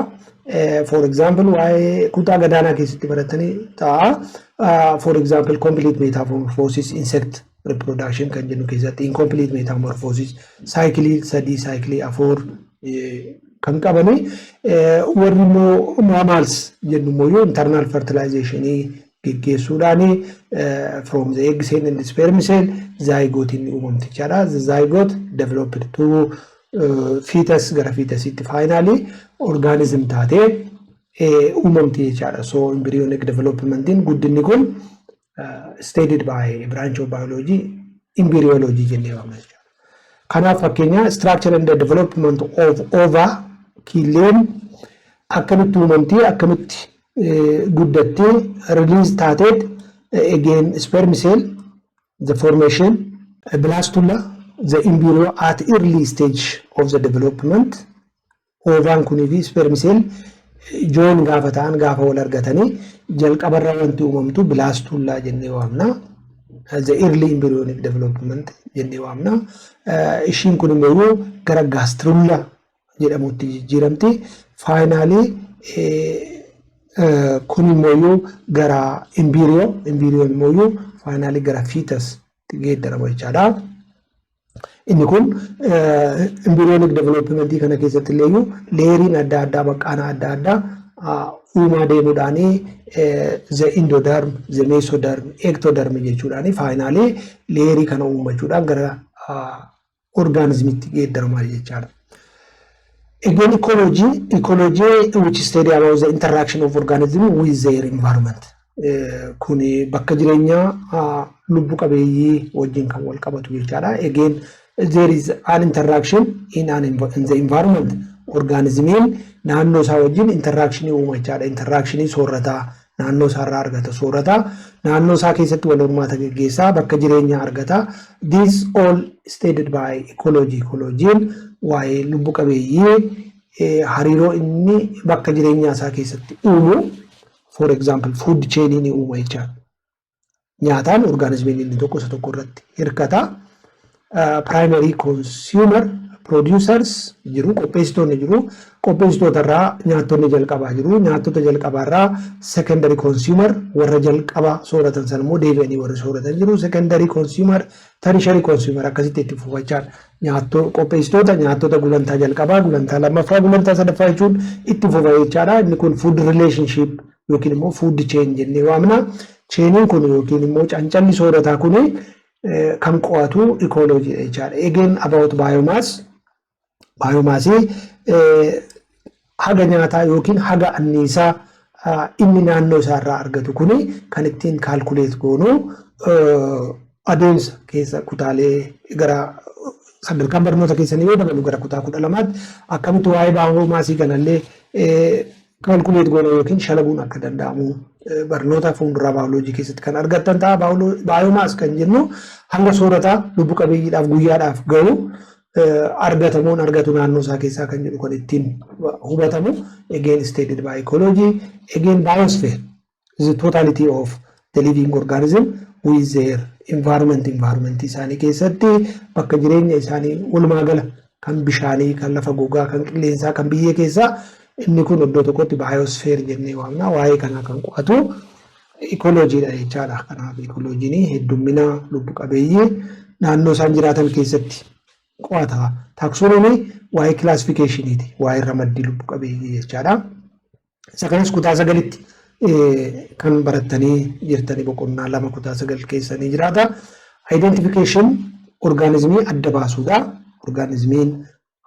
For example, waa'ee kutaa gadaanaa keessatti baratanii ta'a. For example, complete metamorphosis, insect reproduction kan jennu keessatti incomplete metamorphosis, cycleii sadii, cycleii afur kan qabani. Warri immoo mammals jennu immoo internal fertilization geggeessuudhaan from the egg cell and the sperm cell zygote inni uumamti jechaadha. The zygote developed to fetus, gara fetusitti finally organism taatee uumamti jechaadha. So embryonic developmentiin guddinni kun studied by branch of biology embryology jennee waamna jechaadha. Kanaaf fakkeenya structure and the development of ova, kiilleen akkamitti uumamti, akkamitti guddattee release taateet, again sperm cell, the formation, blastula, the embryo at early stage of the development. Ovaan kunii fi sperm cell join gaafa ta'an, gaafa wal argatanii, jalqabarra wanti uumamtu blastula jennee waamna. The early embryonic development jennee waamna. Ishiin kun immoo gara gastrula jedhamutti jijjiiramti. Finally kun immoo gara embryo, embryoon immoo finally gara fetus geeddarama jechaadha. Inni kun embryonic developmentii kana keessatti illee layeriin adda addaa, baqqaana adda addaa uumaa deemuudhaanii, the endoderm, the mesoderm, ectoderm jechuudhaanii finally layerii kana uummachuudhaan gara orgaanizimitti geeddaramaa jechaadha. Again, ecology, ecology which study about the interaction of organism with their environment. Kun bakka jireenyaa lubbu qabeeyyii wajjin kan wal qabatu jechaadha. Again, there is an interaction in the environment. Organismiin naannoo isaa wajjin interactionii uuma jechaadha. Interactionii soorataa naannoo isaarraa argata, soorataa naannoo isaa keessatti wal hormaata geggeessaa, bakka jireenyaa argata. This all stated by ecology. Ecologiin waa'ee lubbu qabeeyyii hariiroo inni bakka jireenyaa isaa keessatti uumu, for example, food chain ni uuma jechaadha. Nyaataan orgaanizimiin inni tokko isa tokko irratti hirkata. Primary consumer producers jiru, qopheessitoonni jiru. Qopheessitoota irraa nyaattonni jalqabaa jiru. Nyaattota jalqabaa irraa secondary consumer, warra jalqaba sooratan sana immoo deebi'anii warri sooratan jiru. Secondary consumer, tertiary consumer, akkasitti itti fufachaadha. Nyaattoo qopheessitoota, nyaattota gulantaa jalqabaa, gulantaa lammaffaa, gulantaa sadaffaa jechuun itti fufa jechaadha. Inni kun food relationship yookiin immoo food chain jennee waamna. Chainiin kun yookiin immoo cancalli soorataa kun kan qo'atu ecology jechaadha. Again, about biomass, biomassii haga nyaataa yookiin haga anniisaa inni naannoo isaarraa argatu kuni kan ittiin calculate goonu adeemsa keessa kutaalee gara sadarkaan barnoota keessanii yoo dabalu gara kutaa 12tti akkamitti waa'ee biomassii kanallee Calculate goona yookiin shalaguun akka danda'amu barnoota fuulduraa baayoloojii keessatti kan argattan ta'a. Biomass kan jennu hanga soorataa lubbu qabeeyyiidhaaf guyyaadhaaf gahu argatamuun argatu naannoo isaa keessaa kan jedhu kan ittiin hubatamu. Again, stated by ecology. Again, biosphere is the totality of the living organism with their environment. Environment isaanii keessatti bakka jireenya isaanii walumaa gala, kan bishaanii, kan lafa gogaa, kan qilleensaa, kan biyyee keessaa, inni kun iddoo tokkotti biosphere jennee waamna. Waa'ee kanaa kan qo'atu ikoloojiidha jechaadha. Kanaaf ikoloojiin heddummina lubbu qabeeyyii naannoo isaan jiraatan keessatti qo'ata. Taxonomy waa'ee classificationiiti, waa'ee ramaddii lubbu qabeeyyii jechaadha. Isa kanas kutaa 9tti kan barattanii jirtanii, boqonnaa 2 kutaa 9 keessanii jiraata. Identification orgaanizimii adda baasuudha. Orgaanizimiin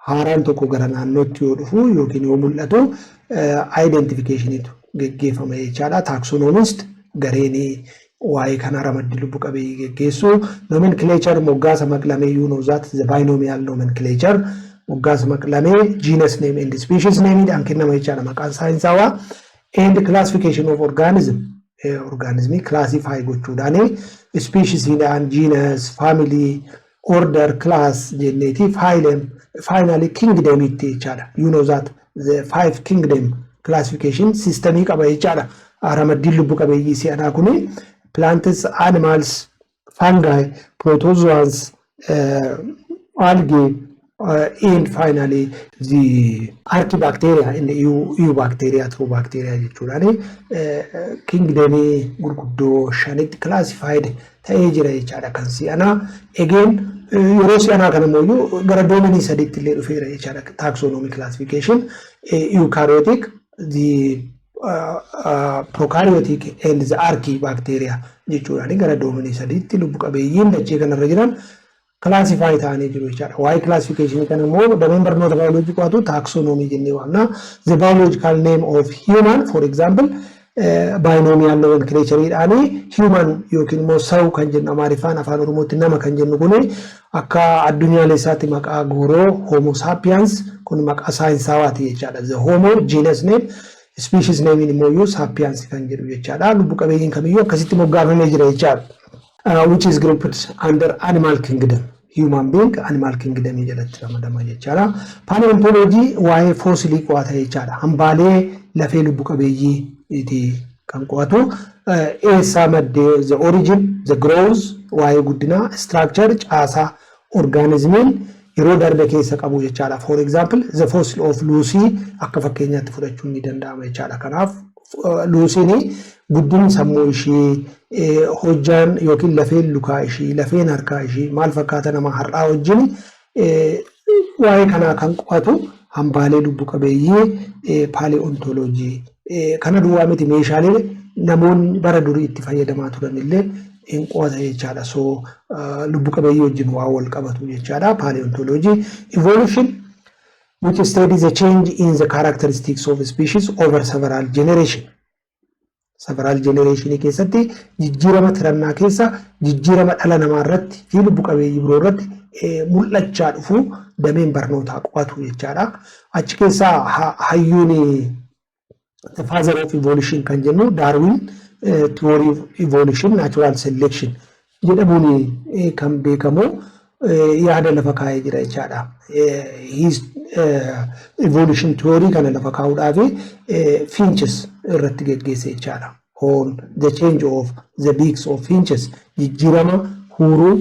haaraan tokko gara naannootti yoo dhufu yookiin yoo mul'atu identificationiitu geggeeffama jechaadha. Taxonomist gareen waa'ee kana ramaddii lubbu qabeeyyii geggeessu. Nomenclature, moggaasa maqlamee, you know that the binomial nomenclature, moggaasa maqlamee genus name and species name dhaan kennama jechaadha maqaan saayinsaawaa. And classification of organism, organismii classify gochuudhaan speciesiidhaan genus, family, order, class jenneeti phylum, finally kingdomitti jechaadha. You know that the five kingdom classification systemii qaba jechaadha. Ramaddiin lubbu qabeeyyii si'anaa kuni plants, animals, fungi, protozoans, algae, and finally the archaebacteria and eubacteria, true bacteria jechuudhaan kingdomii gurguddoo shanitti classified ta'ee jira jechaadha kan si'anaa. Again, yeroo si'anaa kana immoo gara domainii sadiitti illee dhufeera jechaadha taxonomy classification: eukaryotic, the prokaryotic and the archaebacteria jechuudhaan gara domainii sadiitti lubbu qabeeyyiin dachee kanarra jiran classify ta'anii jiru jechaadha. Waa'ee classification kana immoo dameen barnoota baayoloojii qo'atu taxonomy jennee waamna. The biological name of human, for example, binomial nomenclatureedhaan human yookiin immoo saw kan jennu, Amaariffaan Afaan Oromootti nama kan jennu kuni, akka addunyaalessaatti maqaa gooroo Homo sapiens, kun maqaa saayinsawaati jechaadha. The Homo genus name, species name immoo sapiens kan jedhu jechaadha. Lubbu qabeeyyiin kamiyyuu akkasitti moggaafamee jira jechaadha. Which is grouped under animal kingdom. Human being animal kingdom jalatti ramadama jechaadha. Paleontology waa'ee fossilii qo'ata jechaadha. Hambaalee lafee lubbu qabeeyyiiti kan qo'atu. Eessaa maddee, the origin, the growth, waa'ee guddinaa, structure, caasaa orgaanizimiin yeroo darbe keessa qabu jechaadha. For example, the fossil of Lucy akka fakkeenyaatti fudhachuun ni danda'ama jechaadha. Kanaaf Luusiin guddinni sammuu ishii, hojjaan yookiin lafeen lukaa ishii, lafeen harkaa ishii maal fakkaata nama har'aa wajjin, waa'ee kanaa kan qo'atu hambaalee lubbu qabeeyyii paleontology. Kana duwwaa miti, meeshaalee namoonni bara durii itti fayyadamaa turan illee hin qo'ata jechaadha. So lubbu qabeeyyii wajjin waa wal qabatu jechaadha. Paleontology. Evolution, which studies the change in the characteristics of species over several generation. Several generation keessatti jijjiirama tirannaa keessa jijjiirama dhala namaa irratti fi lubbu qabeeyyii biroo irratti mul'achaa dhufu dameen barnootaa qo'atu jechaadha. Achi keessaa hayyuun the father of evolution kan jennu Darwin, theory of evolution, natural selection jedhamuun kan beekamu, yaada lafa kaa'ee jira jechaadha. His evolution theory kana lafa kaa'uudhaaf finches irratti geggeesse jechaadha. On the change of the beaks of finches, jijjiirama huuruu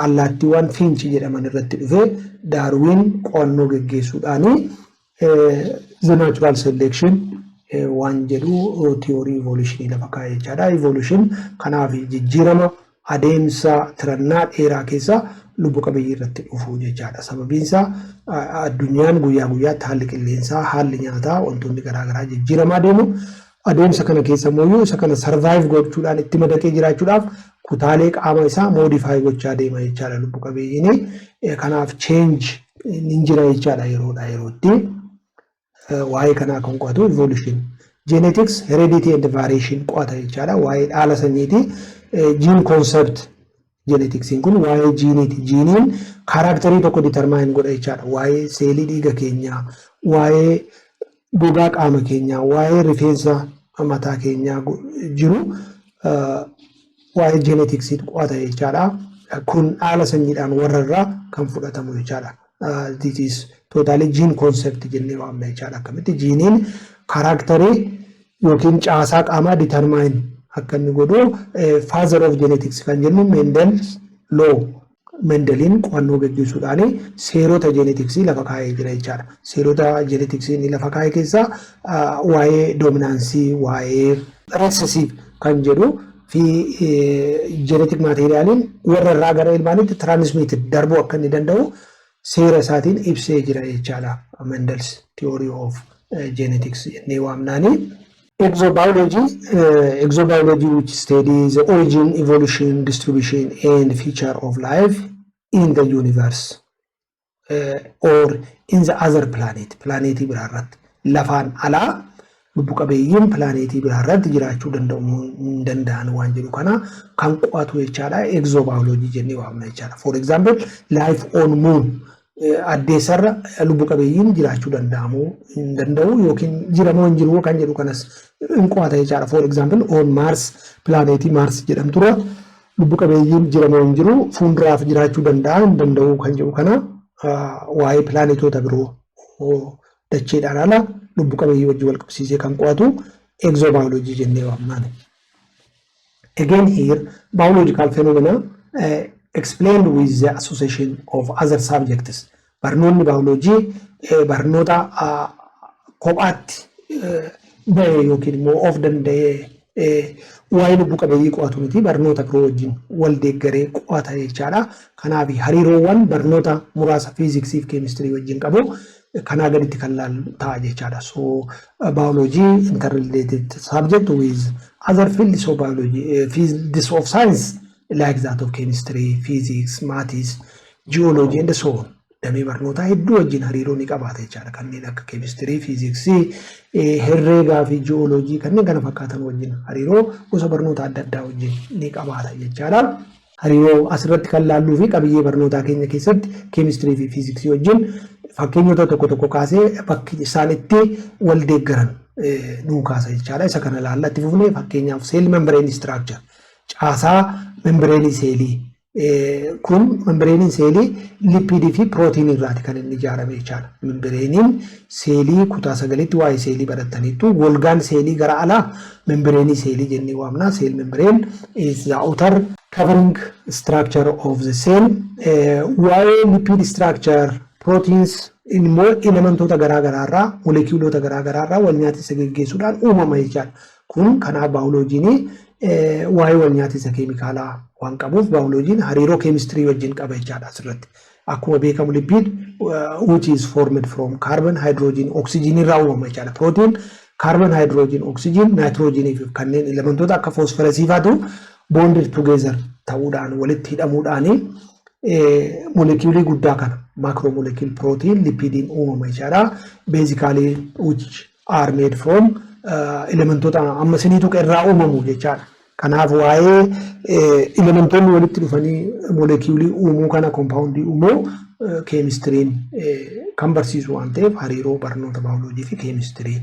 allaattiiwwan finch jedhaman irratti dhufee Darwin qo'annoo geggeessuudhaani the natural selection waan jedhu theory evolutionii lafa kaa'e jechaadha. Evolution kanaaf jijjiirama adeemsa tirannaa dheeraa keessa lubbu qabeeyyii irratti dhufu jechaadha. Sababiin isaa addunyaan guyyaa guyyaatti haalli qilleensaa, haalli nyaataa, wantoonni garaagaraa jijjiiramaa deemu. Adeemsa kana keessa immoo isa kana survive gochuudhaan itti madaqee jiraachuudhaaf kutaalee qaama isaa modify gochaa deema jechaadha lubbu qabeeyyiin. Kanaaf change ni jira jechaadha yeroodhaa yerootti. Waa'ee kanaa kan qo'atu evolution. Genetics, heredity and variation qo'ata jechaadha. Waa'ee dhaala sanyiiti. Gene concept, geneticsiin kun waa'ee jiiniiti. Jiiniin characterii tokko determine godha jechaadha. Waa'ee seelii dhiiga keenyaa, waa'ee gogaa qaama keenyaa, waa'ee rifeensa mataa keenyaa jiru waa'ee geneticsii qo'ata jechaadha. Kun haala sanyiidhaan warra irraa kan fudhatamu jechaadha. This is totally gene concept jennee waamna jechaadha. Akkamitti jiiniin characterii yookiin caasaa qaamaa determine akka inni godhu father of genetics kan jennu Mendel's law, Mendeliin qo'annoo gaggeessuudhaan seerota geneticsii lafa kaa'ee jira jechaadha. Seerota geneticsii inni lafa kaa'e keessaa waa'ee dominanceii, waa'ee recessive kan jedhu fi genetic materialiin warra irraa gara ilmaanitti transmitted darbuu akka inni danda'u seera isaatiin ibsee jira jechaadha. Mendel's theory of genetics jennee waamnaani. Exobiology, which studies the origin, evolution, distribution and feature of life in the universe or in the other planet, planeetii biraarratti, lafaan alaa lubbu qabeeyyiin planeetii biraarratti jiraachuu danda'u hin danda'an waan jedhu kana kan qo'atu jechaadha. Exobiology jennee waamna jechaadha. For example, life on moon, addeessarra lubbu qabeeyyiin jiraachuu danda'amuu hin danda'u yookiin jiramoo hin jiru kan jedhu kanas hin qo'ata jechaadha. For example, on Mars, planeetii Mars jedhamturra lubbu qabeeyyiin jiramoo hin jiru, fuulduraaf jiraachuu danda'a hin danda'u kan jedhu kana, waa'ee pilaanetoota biroo dacheedhaan ala lubbu qabeeyyii wajjin wal qabsiisee kan qo'atu exobiology jennee waamnaan. Again here, biological phenomena explained with the association of other subjects. Barnoonni baayoloojii barnoota kophaatti bahe yookiin immoo of danda'ee waa'ee lubbu qabeeyyii qo'atu miti, barnoota biroo wajjin wal deeggaree qo'ata jechaadha. Kanaaf hariiroowwan barnoota muraasa fiiziksii fi keemistirii wajjin qabu kanaa gaditti kan laallu ta'a jechaadha. So biology interrelated subject with other fields of biology, fields of science like that of chemistry, physics, maths, geology and so on. Damee barnootaa hedduu wajjin hariiroo ni qabaata jechaadha. Kanneen akka keemistirii, fiiziksii, herreegaa fi ji'ooloojii kanneen kana fakkaatan wajjin hariiroo gosa barnoota adda addaa wajjin ni qabaata jechaadha. Hariiroo asirratti kan laalluu fi qabiyyee barnootaa keenya keessatti keemistirii fi fiiziksii wajjin fakkeenyota tokko tokko kaasee bakki isaan itti wal deeggaran nuu kaasa jechaadha. Isa kana laallatti fufnee, fakkeenyaaf, cell membrane structure, caasaa membraneii seelii kun, membraneiin seelii lipidii fi pirootiinii irraati kan inni ijaarame jechaadha. Membraneiin seelii kutaa sagalitti waa'ee seelii barattaniittu, golgaan seelii gara alaa membraneii seelii jennee waamna. Cell membrane is the outer covering structure of the cell. Waa'ee lipid structure, proteins immoo elementoota garaa garaarraa, molekiuloota garaa garaarraa wal nyaatisa geggeessuudhaan uumama jechaadha. Kun kanaaf baayoloojiin waa'ee wal nyaatisa keemikaalaa waan qabuuf baayoloojiin hariiroo keemistirii wajjin qaba jechaadha asirratti. Akkuma beekamu lipid, which is formed from carbon, hydrogen, oxygen irraa uumama jechaadha. Protein carbon, hydrogen, oxygen, nitrogen fi kanneen elementoota akka phosphorusii faatu bonded together ta'uudhaan, walitti hidhamuudhaan molekiulii guddaa kana macromolecule protein, lipidiin uumama jechaadha. Basically which are made from elementoota amma isinii tuqe irraa uumamu jechaadha. Kanaaf waa'ee elementoonni walitti dhufanii molekiulii uumuu kana, compoundii uumuu, keemistiriin kan barsiisu waan ta'eef hariiroo barnoota baayoloojii fi keemistirii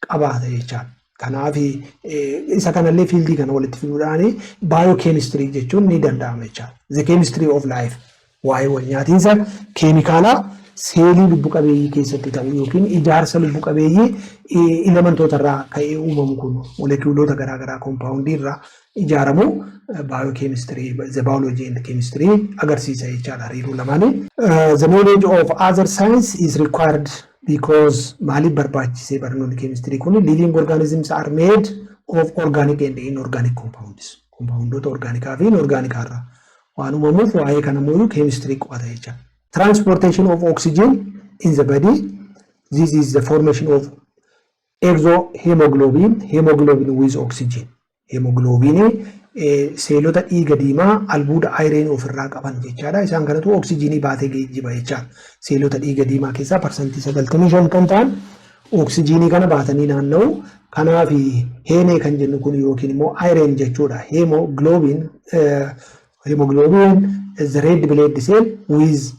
qabaata jechaadha. Kanaaf isa kanallee fieldii kana walitti fiduudhaan biochemistry jechuun ni danda'ama jechaadha. The chemistry of life, waa'ee wal nyaatiinsa keemikaalaa seelii lubbu qabeeyyii keessatti ta'u yookiin ijaarsa lubbu qabeeyyii elementoota irraa ka'ee uumamu kun, molekiuloota garaagaraa compoundii irraa ijaaramu, biochemistry, the biology and chemistry agarsiisa jechaadha hariiroo lamaanii. The knowledge of other science is required because, maaliif barbaachisee barnoonni keemistirii kun? Living organisms are made of organic and inorganic compounds. Compoundoota orgaanikaa fi inorgaanikaa irraa waan uumamuuf waa'ee kana immoo keemistirii qo'ata jechaadha. Transportation of oxygen in the body. This is the formation of exohemoglobin, hemoglobin with oxygen. Hemoglobin seelota dhiiga diimaa albuuda iron ofirraa qaban jechaadha. Isaan kanatu oksijiinii baatee geejjiba jechaadha. Seelota dhiiga diimaa keessaa 95% kan ta'an oksijiinii kana baatanii naanna'u. Kanaaf heme kan jennu kun yookiin immoo iron jechuudha. Hemoglobin is the red blood cell with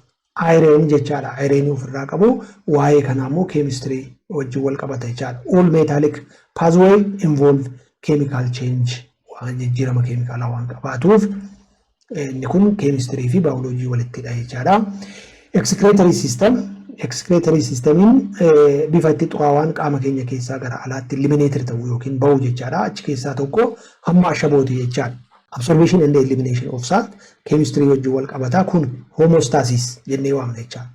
Iron jechaadha. Iron ofirraa qabu. Waa'ee kanaa immoo keemistirii wajjin wal qabata jechaadha. All metallic pathway involve chemical change, waan jijjiirama keemikaalaa waan qabaatuuf inni kun keemistirii fi baayoloojii walittidha jechaadha. Excretory system. Excretory systemiin bifa itti xuraawaan qaama keenya keessaa gara alaatti eliminated ta'u yookiin bahu jechaadha. Achi keessaa tokko hamma ashabooti jechaadha. Absorption and elimination of salt keemistirii wajjin wal qabata. Kun homeostasis jennee waamna jechaadha.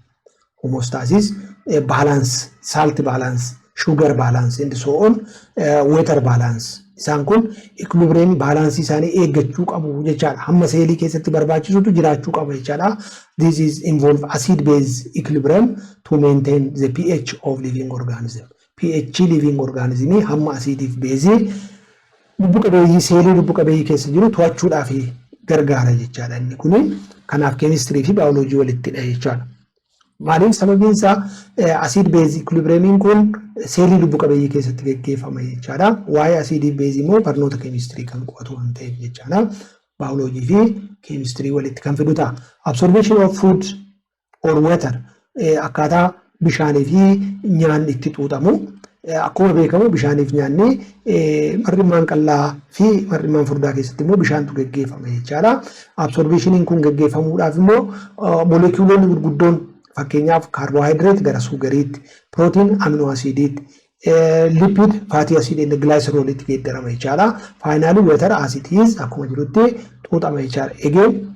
Homeostasis, balance, salt balance, sugar balance and so on, water balance. Isaan kun equilibrium balancii isaanii eeggachuu qabu jechaadha. Hamma seelii keessatti barbaachisutu jiraachuu qaba jechaadha. This is involve acid base equilibrium to maintain the pH of living organism. pH living organism, hamma asiidiif beezii lubbu qabeeyyii seelii lubbu qabeeyyii keessa jiru to'achuudhaaf gargaara jechaadha inni kuni. Kanaaf keemistirii fi baayoloojii walittidha jechaadha. Maaliif? Sababiin isaa acid base equilibriumiin kun seelii lubbu qabeeyyii keessatti gaggeeffama jechaadha. Waa'ee asiidii beezii immoo barnoota keemistirii kan qo'atu waan ta'eef jechaadha. Baayoloojii fi keemistirii walitti kan fidu ta'a. Absorption of food or water, akkaataa bishaanii fi nyaanni itti xuuxamu. Akkuma beekamu bishaaniif nyaanni mar'immaan qal'aa fi mar'immaan furdaa keessatti immoo bishaantu gaggeeffama jechaadha. Absorptioniin kun gaggeeffamuudhaaf immoo moolekuuloonni gurguddoon, fakkeenyaaf kaarboohayidireet gara sugariitti, protein amino acidiitti, lipid fatty acid and glycerolitti geeddarama jechaadha. Finally, water as it is akkuma jirutti xuuxama jechaadha. Again,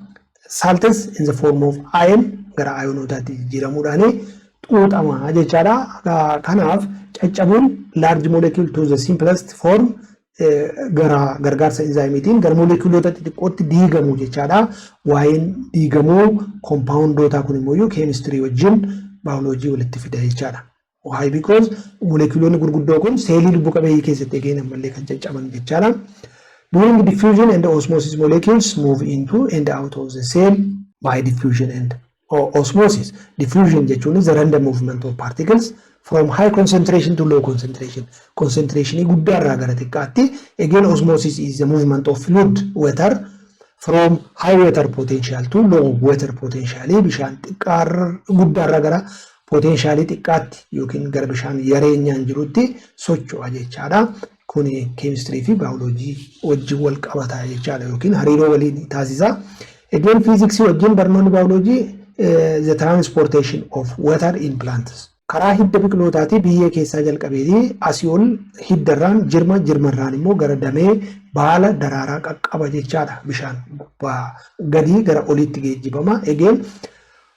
salts in the form of ion gara ayonootaatti jijjiiramuudhaan xuuxama jechaadha. Kanaaf caccabuun large molecule to the simplest form gara gargaarsa enzaayimiitiin gara moolekuloota xixiqqootti diigamu jechaadha. Waa'een diigamuu koompaawundootaa kun immoo keemistirii wajjin baayoloojii walitti fida jechaadha. Why? Because moolekuloonni gurguddoo kun seelii lubbu qabeeyyii keessatti again ammallee kan caccaban jechaadha. During diffusion and osmosis, molecules move into and out of the cell by diffusion and osmosis. Diffusion jechuun the random movement of particles from high concentration to low concentration. Concentration guddaa irraa gara xiqqaatti. Again, osmosis is the movement of fluid, water, from high water potential to low water potential. Bishaan xiqqaa guddaa irraa gara potentialii xiqqaatti yookiin gara bishaan yareenyaan jirutti socho'a jechaadha. Kun keemistirii fi baayoloojii wajjin wal qabata jechaadha yookiin hariiroo waliin taasisa. Again, fiiziksii wajjin barnoonni baayoloojii the transportation of water in plants. Karaa hidda biqilootaatii biyyee keessaa jalqabeetii asii ol hiddarraan jirma, jirmarraan immoo gara damee, baala, daraaraa qaqqaba jechaadha. Bishaan gubbaa gadii gara oliitti geejjibama. Again,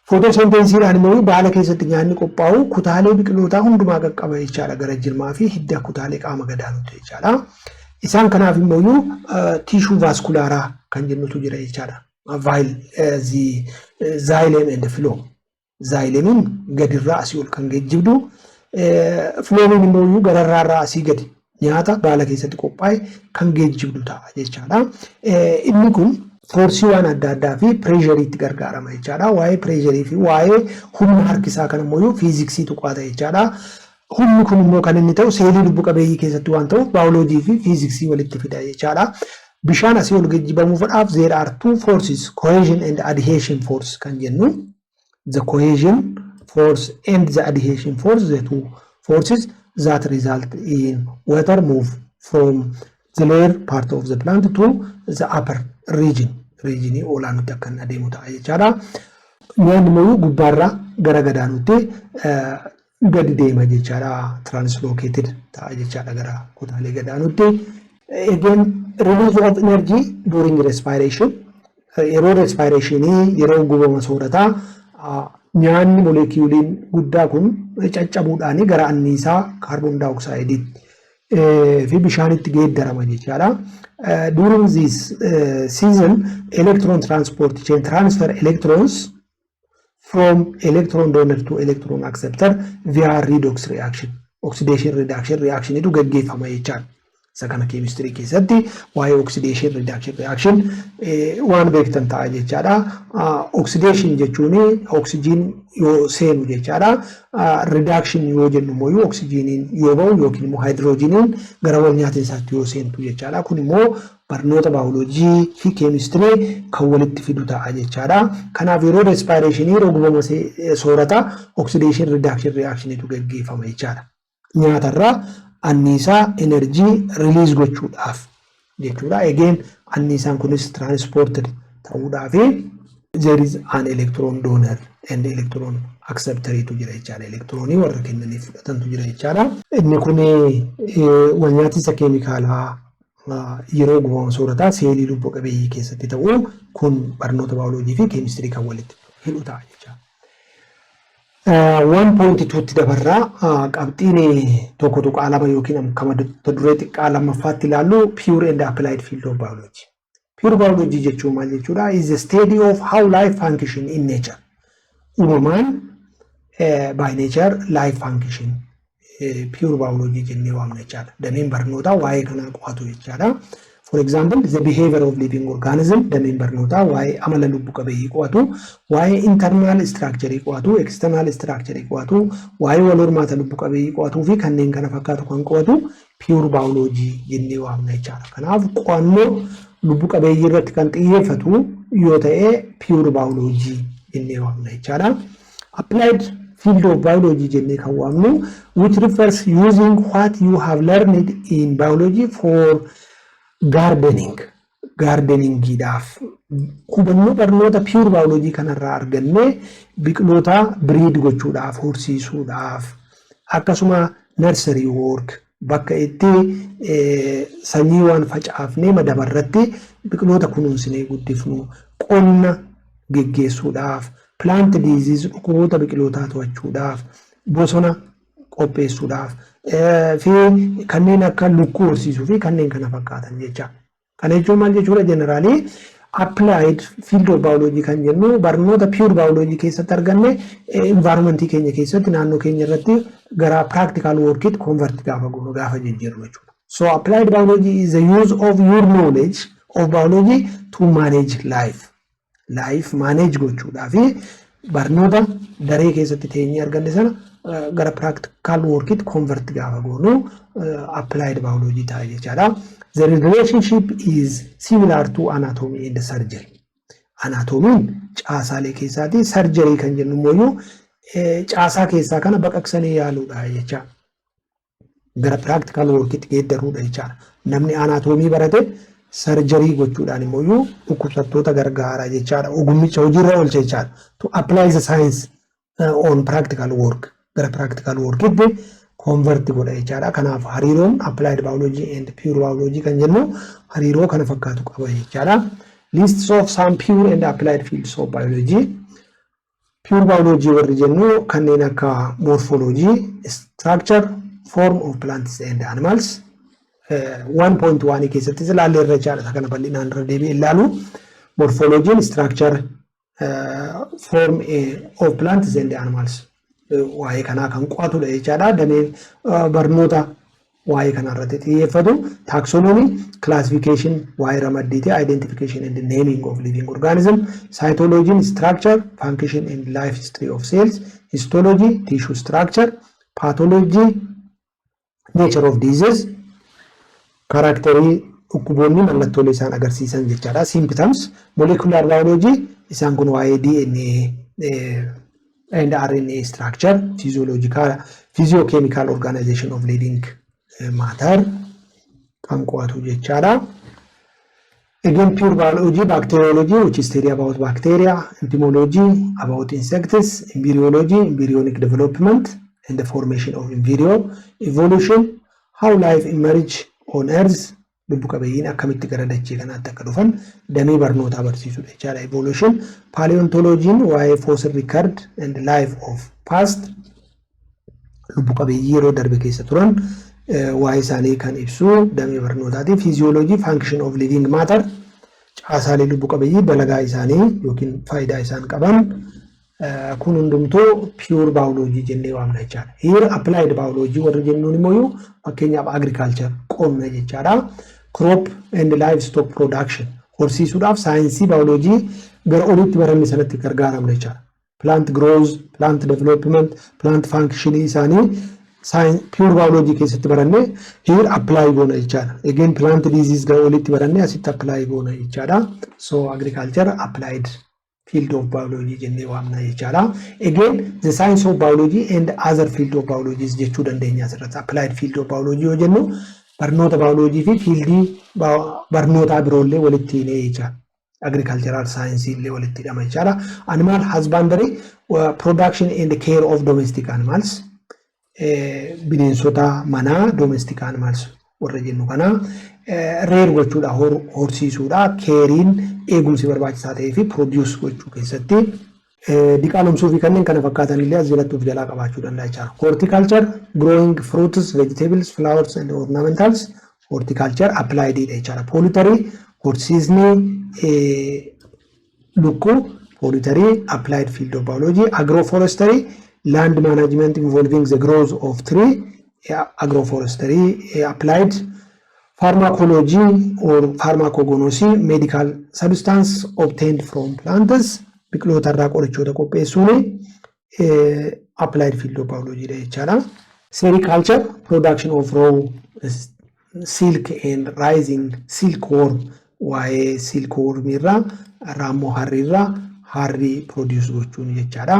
footosynthesisiidhaan immoo baala keessatti nyaanni qophaa'u kutaalee biqilootaa hundumaa qaqqaba jechaadha, gara jirmaa fi hidda kutaalee qaama gadaanotti jechaadha. Isaan kanaaf immoo tissue vascularaa kan jennutu jira jechaadha. Xylem and phloem. Xylemiin gadirraa asii ol kan geejjibdu, phloemiin immoo gararraarraa asii gadi nyaata baala keessatti qophaa'e kan geejjibdu ta'a jechaadha. Inni kun forcii waan adda addaa fi pressureiitti gargaarama jechaadha. Waa'ee pressureii fi waa'ee humna harkisaa kan immoo fiiziksii tuqaata jechaadha. Humni kun immoo kan inni ta'u seelii lubbu qabeeyyii keessatti waan ta'uuf baayoloojii fi fiiziksii walitti fida jechaadha. Bishaan asii ol geejjibamuudhaaf there are two forces, cohesion and adhesion force kan jennu. The cohesion force and the adhesion force, the two forces that result in water move from the lower part of the plant to the upper region. Regionii olaanutti akka inni adeemu ta'a jechaadha. Nyaanni immoo gubbaarraa gara gadaanutti gadi deema jechaadha. Translocated ta'a jechaadha gara kutaalee gadaanutti. Again, release of energy during respiration. Yeroo respirationii, yeroo gubama soorataa, nyaanni moleekiyuuliin guddaa kun caccabuudhaan gara anniisaa kaarboon daayoksaayidiitti fi bishaanitti geeddarama jechaadha. During this season, electron transport chain transfer electrons from electron donor to electron acceptor via redox reaction. Oxidation reduction reactionitu gaggeeffama jechaadha. Isa kana keemistirii keessatti waa'ee oxidation reduction reaction waan beektan ta'a jechaadha. Oxidation jechuun oksijiin yoo seenu jechaadha. Reduction yoo jennu immoo oksijiiniin yoo ba'u yookiin immoo haayidroojiniin gara wal nyaatinsaatti yoo seentu jechaadha. Kun immoo Barnoota baayoloojii fi keemistirii kan walitti fidu ta'a jechaadha. Kanaaf yeroo respiration, yeroo gubama soorataa, oxidation reduction reactionitu gaggeeffama jechaadha. Nyaatarraa anniisaa, energy release gochuudhaaf jechuudha. Again, anniisaan kunis transported ta'uudhaafi there is an electron donor and electron acceptoriitu jira jechaadha. Elektiroonii warra kennanii fudhatantu jira jechaadha. Inni kun walnyaatiinsa keemikaalaa yeroo gubama soorataa seelii lubbu qabeeyyii keessatti ta'u kun barnoota baayoloojii fi keemistirii kan walitti hidhu ta'a jechaadha. 1.2tti dabarraa. Qabxiin 1.2 yookiin kan mata duree xiqqaa lammaffaatti ilaallu pure and applied field of biology. Pure biology jechuun maal jechuudha? Is the study of how life function in nature. Uumamaan, by nature, life function pure biology jennee waamna jechaadha. Dameen barnootaa waa'ee kanaa qo'atu jechaadha. For example, the behavior of living organism, dameen barnootaa waa'ee amala lubbu qabeeyyii qo'atu, waa'ee internal structure qo'atu, external structure qo'atu, waa'ee wal hormaata lubbu qabeeyyii qo'atuu fi kanneen kana fakkaatu kan qo'atu pure biology jennee waamna jechaadha. Kanaaf qo'annoo lubbu qabeeyyii irratti kan xiyyeeffatu yoo ta'e pure biology jennee waamna jechaadha. Applied field of biology jennee kan waamnu, which refers using what you have learned in biology for gardening. Gardeningiidhaaf hubannoo barnoota pure biology kanarraa argannee biqiloota breed gochuudhaaf, horsiisuudhaaf, akkasuma nursery work, bakka itti sanyii waan facaafnee madabarratti biqiloota kunuunsinee guddifnu, qonna geggeessuudhaaf, plant disease, dhukkuboota biqilootaa to'achuudhaaf, bosona qopheessuudhaaf fi kanneen akka lukkuu horsiisuu fi kanneen kana fakkaatan jecha. Kana jechuun maal jechuudha? Generally, applied field of biology kan jennu barnoota pure biology keessatti arganne environmentii keenya keessatti, naannoo keenya irratti gara practical workitti convert gaafa goonu, gaafa jijjiirru jechuudha. So applied biology is the use of your knowledge of biology to manage life. Life manage gochuudhaa fi barnoota daree keessatti teenyee arganne sana gara practical workitti convert gaafa goonu applied biology ta'a jechaadha. The relationship is similar to anatomy and surgery. Anatomiin caasaalee keessaati. Surgery kan jennu immoo caasaa keessaa kana baqaqsanii yaaluudha jecha. Gara practical workitti geeddaruudha jechaadha. Namni anatomii barate surgery gochuudhaan immoo dhukkubsattoota gargaara jechaadha. Ogummicha hojiirra oolcha jechaadha. To apply the science on practical work. Gara practical workitti convert godha jechaadha. Kanaaf hariiroon applied biology and pure biology kan jennu hariiroo kana fakkaatu qaba jechaadha. Lists of some pure and applied fields of biology. Pure biology warri jennu kanneen akka morphology, structure, form of plants and animals. 1.1 keessattis ilaallee irra jechaadha. Kana bal'inaan irra deebi'ee ilaalu. Morphology, structure, form of plants and animals. Waa'ee kanaa kan qo'atudha jechaadha. Damee barnoota waa'ee kanaa irratti xiyyeeffatu. Taxonomy, classification, waa'ee ramaddiiti, identification and naming of living organism, cytology, structure, function and life history of cells, histology, tissue structure, pathology, nature of disease, characterii dhukkuboonni mallattoolee isaan agarsiisan jechaadha. Symptoms, molecular biology, isaan kun waa'ee DNA and RNA structure, physiological, physiochemical organization of living matter kan qo'atu jechaadha. Again, pure biology, bacteriology, which is study about bacteria, entomology, about insects, embryology, embryonic development and the formation of embryo, evolution, how life emerge on earth, lubbu qabeeyyiin akkamitti gara dachee kanaatti akka dhufan damee barnootaa barsiisudha jechaadha. Evolution, paleontologiin waa'ee fossil record and life of past, lubbu qabeeyyii yeroo darbe keessa turan waa'ee isaanii kan ibsu damee barnootaati. Physiology, function of living matter, caasaalee lubbu qabeeyyii dalagaa isaanii yookiin faayidaa isaan qaban, kun hundumtuu pure biology jennee waamna jechaadha. Here applied biology warri jennuun immoo fakkeenyaaf agriculture, qonna jechaadha. Crop and livestock production horsiisuudhaaf saayinsii bioloojii gara olitti baranne sanatti gargaaramna jechaadha. Plant growth, plant development, plant function isaanii Pure biology keessatti baranne here apply goona jechaadha. Again, plant disease gara olitti baranne asitti apply goona jechaadha. So agriculture applied field of biology jennee waamna jechaadha. Again, the science of biology and other field of biologies jechuu dandeenya asirratti. Applied field of biology yoo jennu barnoota biology fi fieldii barnootaa biroollee walitti hidhee jechaadha. Agricultural science illee walitti hidhama jechaadha. Animal husbandry, production and care of domestic animals, bineensota manaa, domestic animals warra jennu kana rear gochuudha, horsiisuudha, careiin eegumsi barbaachisaa ta'ee fi produce gochuu keessatti diqaalomsuu fi kanneen kana fakkaatan illee as jalatti of jalaa qabaachuu danda'a jechaadha. Horticulture, growing fruits, vegetables, flowers and ornamentals, horticulture applied dha jechaadha. Poultry, horsiisni lukkuu, poultry applied field of biology. Agroforestry, land management involving the growth of tree, agroforestry applied. Pharmacology or pharmacognosy, medical substance obtained from plants, biqiloota irraa qorichoota qopheessuun applied field of biology dha jechaadha. Sericulture, production of raw silk and raising silkworm, waa'ee silkworm irraa raammoo harrii irraa harrii produce gochuun jechaadha.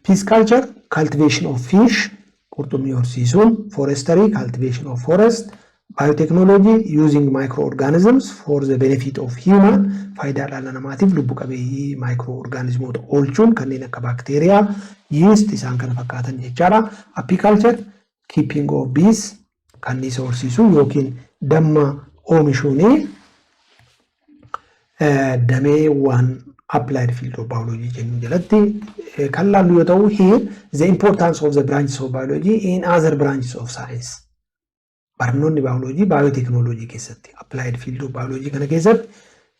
Pisciculture, cultivation of fish, qurxummii horsiisuun. Forestry, cultivation of forest. Biotechnology, using microorganisms for the benefit of human, faayidaa dhala namaatiif lubbu qabeeyyii microorganismoota oolchuun kanneen akka baakteeriyaa, yeast isaan kana fakkaatan jechaadha. Apiculture, keeping of bees, kanniisa horsiisuu yookiin damma oomishuuni damee waan applied field of biology jennu jalatti kan laallu yoo ta'u, here the importance of the branches of biology in other branches of science. Barnoonni baayoloojii baayooteknooloojii keessatti, applied field of biology kana keessatti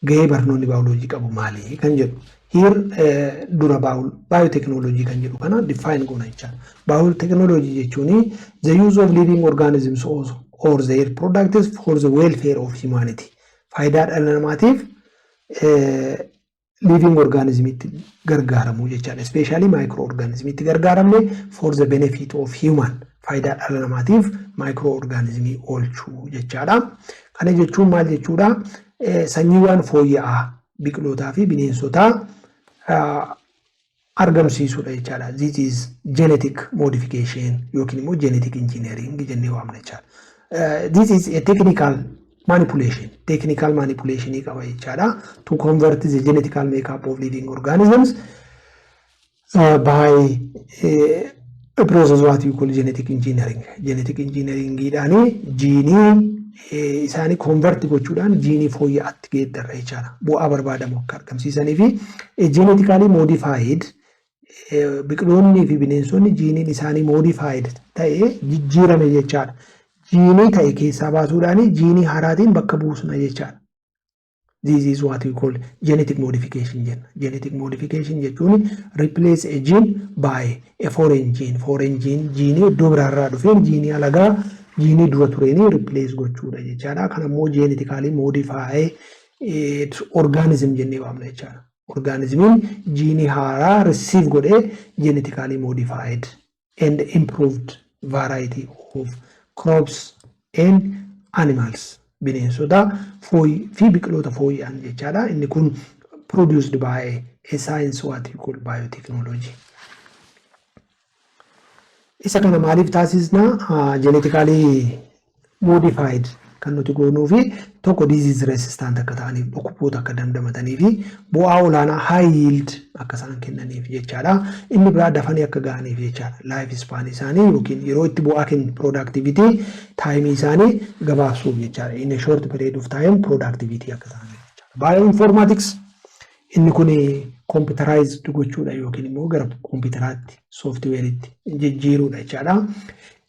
gahee barnoonni baayoloojii qabu maali kan jedhu. Here dura baayooteknooloojii kan jedhu kana define goona jechaadha. Baayooteknooloojii jechuun the use of living organisms or their products for the welfare of humanity. Faayidaa dhala namaatiif living organismitti gargaaramuu jechaadha. Especially microorganismitti gargaaramne for the benefit of human, faayidaa dhala namaatiif microorganismii oolchuu jechaadha. Kana jechuun maal jechuudha? Sanyiiwwan fooyya'aa biqilootaa fi bineensotaa argamsiisuudha jechaadha. This is genetic modification yookiin immoo genetic engineering jennee waamna jechaadha. This is a technical manipulation, technical manipulation qaba jechaadha. To convert the genetical makeup of living organisms by a process what you call genetic engineering. Genetic engineering dhaani jiinii isaanii convert gochuudhaan jiinii fooyya'aatti geeddarra jechaadha. Bu'aa barbaadamu akka argamsiisanii fi genetically modified biqiloonni fi bineensonni jiiniin isaanii modified ta'e jijjiirame jechaadha. Jiinii ta'e keessaa baasuudhaan jiinii haaraatiin bakka buusna jechaadha. This is what we call genetic modification jenna. Genetic modification jechuun replace a gene by a foreign gene. Foreign gene, jiinii iddoo biraarraa dhufeen, jiinii alagaa jiinii dura tureenii replace gochuudha jechaadha. Kan ammoo genetically modify organism jennee waamna jechaadha. Organismiin jiinii haaraa receive godhee genetically modified and improved variety of crops and animals, bineensota fi biqiloota fooyya'an jechaadha. Inni kun produced by a science what you call biotechnology. Isa kana maaliif taasisna? Genetically modified kan nuti goonuu fi tokko disease resistant akka ta'aniif, dhukkuboota akka dandamatanii fi bu'aa olaanaa, high yield akka isaan kennaniif jechaadha. Inni biraa dafanii akka ga'aniif jechaadha. Life span isaanii yookiin yeroo itti bu'aa kennu, productivity time isaanii gabaabsuuf jechaadha. In a short period of time productivity akka ta'aniif jechaadha. Bioinformatics, inni kun computerized gochuudha yookiin immoo gara kompiitaraatti, softwareitti jijjiiruudha jechaadha.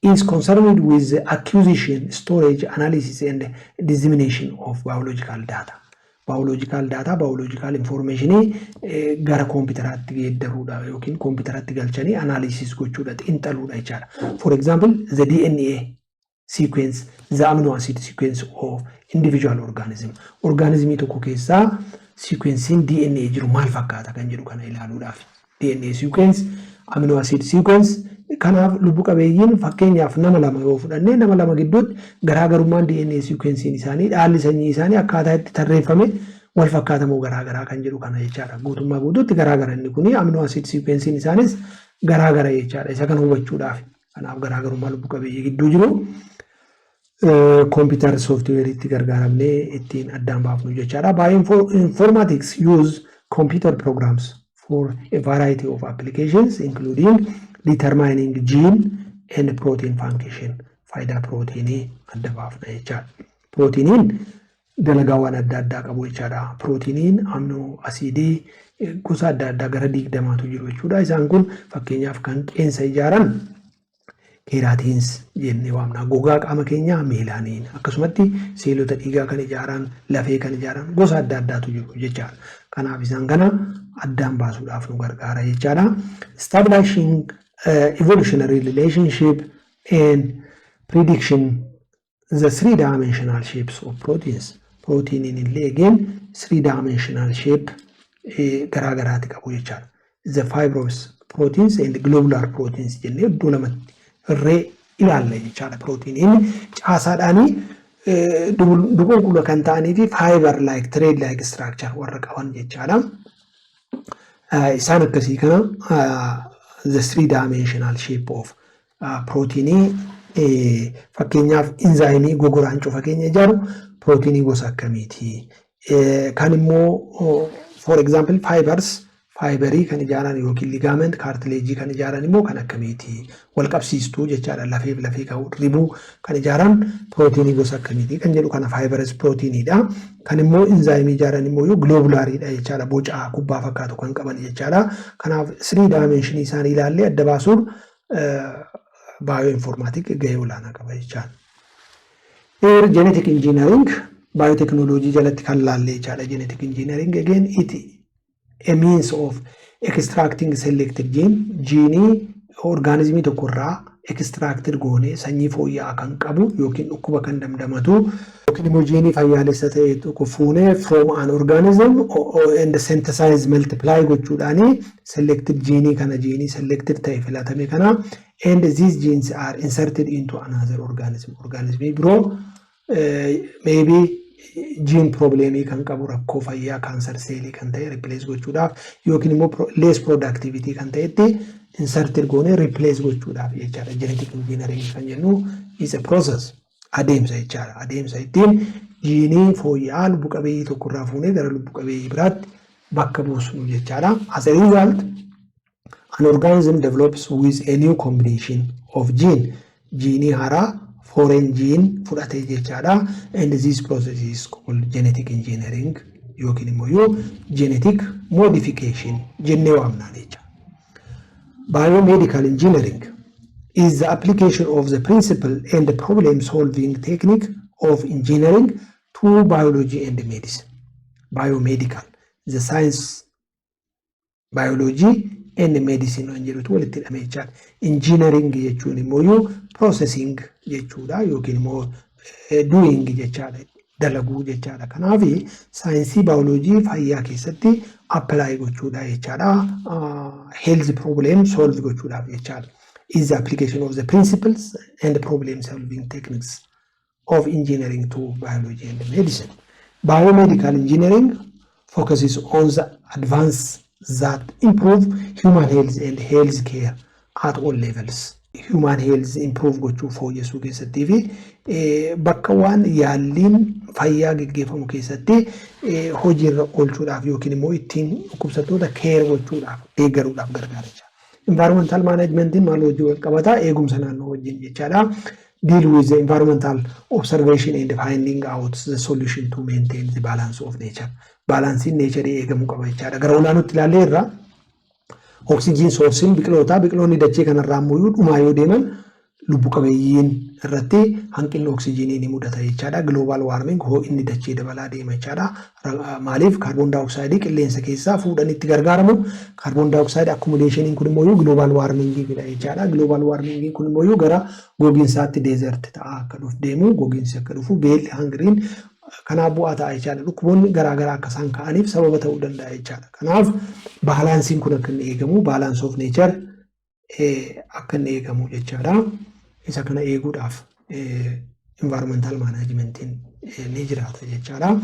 Is concerned with the acquisition, storage, analysis and dissemination of biological data. Biological data, biological information gara kompiitaraatti geeddaruudha yookiin kompiitaratti galchanii analysis gochuudha, xiinxaluudha jechaadha. For example, the DNA sequence, the amino acid sequence of individual organism. Organismii tokko keessaa sequenceiin DNA jiru maal fakkaata kan jedhu kana ilaaluudhaaf. DNA sequence, amino acid sequence Kanaaf lubbu qabeeyyiin, fakkeenyaaf nama lama yoo fudhanne, nama lama gidduutti garaagarummaan DNA sequencing isaanii, dhaalli sanyii isaanii akkaataa itti tarreeffame wal fakkaatamoo garaagaraa kan jedhu kana jechaadha. Guutummaa guutuutti garaagara inni kuni, amino acid sequencing isaanis garaagara jechaadha. Isa kana hubachuudhaaf. Kanaaf garaagarummaa lubbu qabeeyyii gidduu jiru computer softwareitti gargaaramnee ittiin addaan baafnu jechaadha. Bioinformatics use computer programs for a variety of applications, including determining gene and protein function. Faayidaa pirootiinii adda baafna jechaadha. Pirootiiniin dalagaawwan adda addaa qabu jechaadha. Pirootiiniin amino acidii gosa adda addaa gara 20tu jiru jechuudha. Isaan kun fakkeenyaaf kan qeensa ijaaran keratins jennee waamna. Gogaa qaama keenyaa melanin, akkasumatti seelota dhiigaa kan ijaaran, lafee kan ijaaran gosa adda addaatu jiru jechaadha. Kanaaf isaan kana addaan baasuudhaaf nu gargaara jechaadha. Establishing evolutionary relationship and prediction the three dimensional shapes of proteins. Proteiniin illee again three dimensional shape garaa garaati qabu jechaadha. The fibrous proteins and globular proteins jennee iddoo lamatti irree ilaalla jechaadha. Proteiniin caasaadhaanii duqunqula kan ta'anii fi fiber like, thread like structure warra qaban jechaadha. Isaan akkasii kana, the three dimensional shape of proteinii, fakkeenyaaf enzymeii gogoraan cufa keenya ijaaru proteinii gosa akkamiiti? Kan immoo, for example, fibers, fiberii kan ijaaran yookiin ligament, cartilageii kan ijaaran immoo kan akkamiiti? Wal qabsiistuu jechaadha. Lafeef lafee kan ribuu kan ijaaran pirootiinii gosa akkamiiti kan jedhu kana fibrous pirootiiniidha. Kan immoo enzymeii ijaaran immoo globulariidha jechaadha. Boca kubbaa fakkaatu kan qaban jechaadha. Kanaaf three dimensionii isaanii ilaallee adda baasuun bioinformatic gahee olaanaa qaba jechaadha. Here, genetic engineering biotechnology jalatti kan laalle jechaadha. Genetic engineering again, it a means of extracting selected gene, geneii organismii tokkorraa extracted goonee sanyii fooyya'aa kan qabu yookiin dhukkuba kan damdamatu yookiin immoo geneii fayyaalessa ta'e tokko fuunee from an organism and synthesize, multiply gochuudhaani selected geneii kana, geneii selected ta'e filatame kana, and these genes are inserted into another organism, organismii biroo, maybe gene problemii kan qabu, rakkoo fayyaa, cancer cellii kan ta'e replace gochuudhaaf yookiin immoo less productivity kan ta'etti inserted goonee replace gochuudhaaf jechaadha. Genetic engineering kan jennu is a process, adeemsa jechaadha. Adeemsa ittiin geneii fooyya'aa lubbu qabeeyyii tokkorraa fuunee gara lubbu qabeeyyii biraatti bakka buusnu jechaadha. As a result, an organism develops with a new combination of gene, geneii haaraa, foreign gene fudhate jechaadha. And this process is called genetic engineering yookiin immoo genetic modification jennee waamna jecha. Biomedical engineering is the application of the principle and the problem solving technique of engineering to biology and medicine. Biomedical, the science, biology and medicine waan jedhutu walitti hidhame jechaadha. Engineering jechuun immoo processing jechuudha yookiin immoo doing jechaadha. Dalaguu jechaadha. Kanaaf saayinsii baayoloojii fayyaa keessatti apply gochuudha jechaadha. Health problem solve gochuudhaaf jechaadha. Is the application of the principles and problem solving techniques of engineering to biology and medicine. Biomedical engineering focuses on the advance that improve human health and health care at all levels. Human health improve gochuu, fooyyessuu keessattii fi bakka waan yaalliin fayyaa geggeeffamu keessatti hojiirra oolchuudhaaf yookiin immoo ittiin dhukkubsattoota care gochuudhaaf, deeggaruudhaaf gargaara jechuudha. Environmental managementiin maal hojii wal qabataa? Eegumsa naannoo wajjin jechaadha. Deal with the environmental observation and finding out the solution to maintain the balance of nature. Balanceiin nature eegamuu qaba jechaadha. Gara olaanutti ilaallee irraa oxygen sourceiin biqilootaa, biqiloonni dachee kanarraa ammoo dhumaa yoo deeman lubbu qabeeyyiin irratti hanqinni oksijiinii ni mudata jechaadha. Global warming, ho'inni dachee dabalaa deema jechaadha. Maaliif? Carbon dioxideii qilleensa keessaa fuudhan itti gargaaramu. Carbon dioxideii accumulationiin kun immoo global warmingii fida jechaadha. Global warmingiin kun immoo gara gogiinsaatti, desert ta'aa akka dhufu deemu, gogiinsi akka dhufu, beelli, hungeriin kanaaf bu'aa ta'a jechaadha. Dhukkuboonni garaagaraa akka isaan ka'aniif sababa ta'uu danda'a jechaadha. Kanaaf balanceiin kun akka inni eegamu, balance of nature akka inni eegamu jechaadha. Isa kana eeguudhaaf environmental managementiin ni jiraata jechaadha.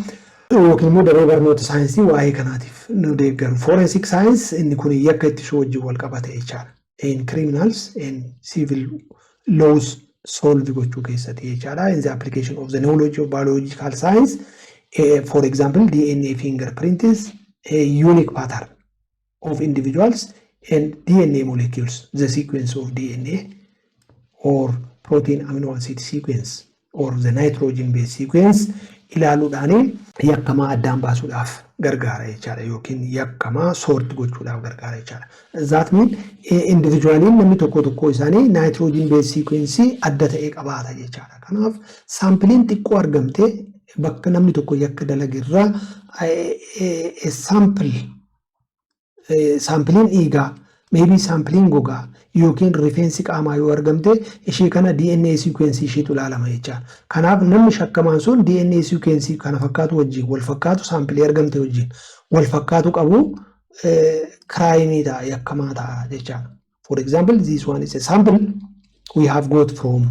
Yookiin immoo daree barnoota saayinsii waa'ee kanaatiif nu deeggaru. Forensic science, inni kun yakka ittisuu wajjin wal qabate jechaadha. In criminals and civil laws solve gochuu keessatti jechaadha. In the application of the knowledge of biological science, for example, DNA fingerprints, a unique pattern of individuals and DNA molecules, the sequence of DNA or protein amino acid sequence or the nitrogen base sequence ilaaluudhaan yakkamaa addaan baasuudhaaf gargaara jechaadha, yookiin yakkamaa sort gochuudhaaf gargaara jechaadha. That mean individualiin namni tokko tokko isaanii nitrogen base sequence adda ta'e qabaata jechaadha. Kanaaf sampleiin xiqqoo argamte bakka namni tokko yakka dalage irraa, sampleiin dhiigaa, maybe sampleiin gogaa yookiin rifeensi qaamaa yoo argamte, ishee kana DNA sequence isheetu ilaalama jechaadha. Kanaaf namni shakkamaan sun DNA sequence kana fakkaatu wajjin wal fakkaatu, sample argamte wajjin wal fakkaatu qabu, crime ta'a, yakkamaa ta'a jechaadha. For example, this one is a sample we have got from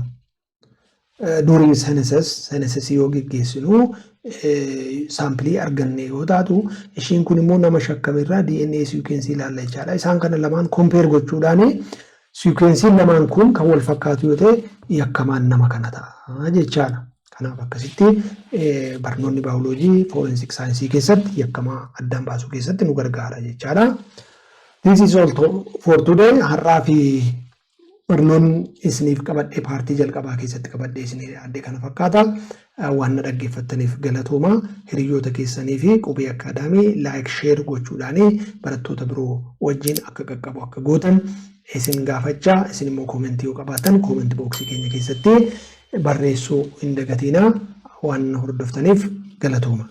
during census. Yoo geggeessinu sample arganne yoo taatu, ishiin kun immoo nama shakkamirraa DNA sequence ilaalla jechaadha. Isaan kana lamaan compare gochuudhaan sequenceiin lamaan kun kan wal fakkaatu yoo ta'e, yakkamaan nama kana ta'a jechaadha. Kanaaf akkasitti barnoonni baayoloojii forensic science keessatti yakkamaa addaan baasuu keessatti nu gargaara jechaadha. This is all for today. Har'aa fi barnoonni isiniif qabadhee part jalqabaa keessatti qabadhee isinii dhiyaadhe kana fakkaata. Waan na dhaggeeffattaniif galatooma. Hiriyoota keessanii fi Qubee Academy like, share gochuudhaan barattoota biroo wajjin akka qaqqabu akka gootan isin gaafachaa, isin immoo comment yoo qabaattan comment box keenya keessatti barreessuu hin dagatinaa. Waan hordoftaniif galatooma.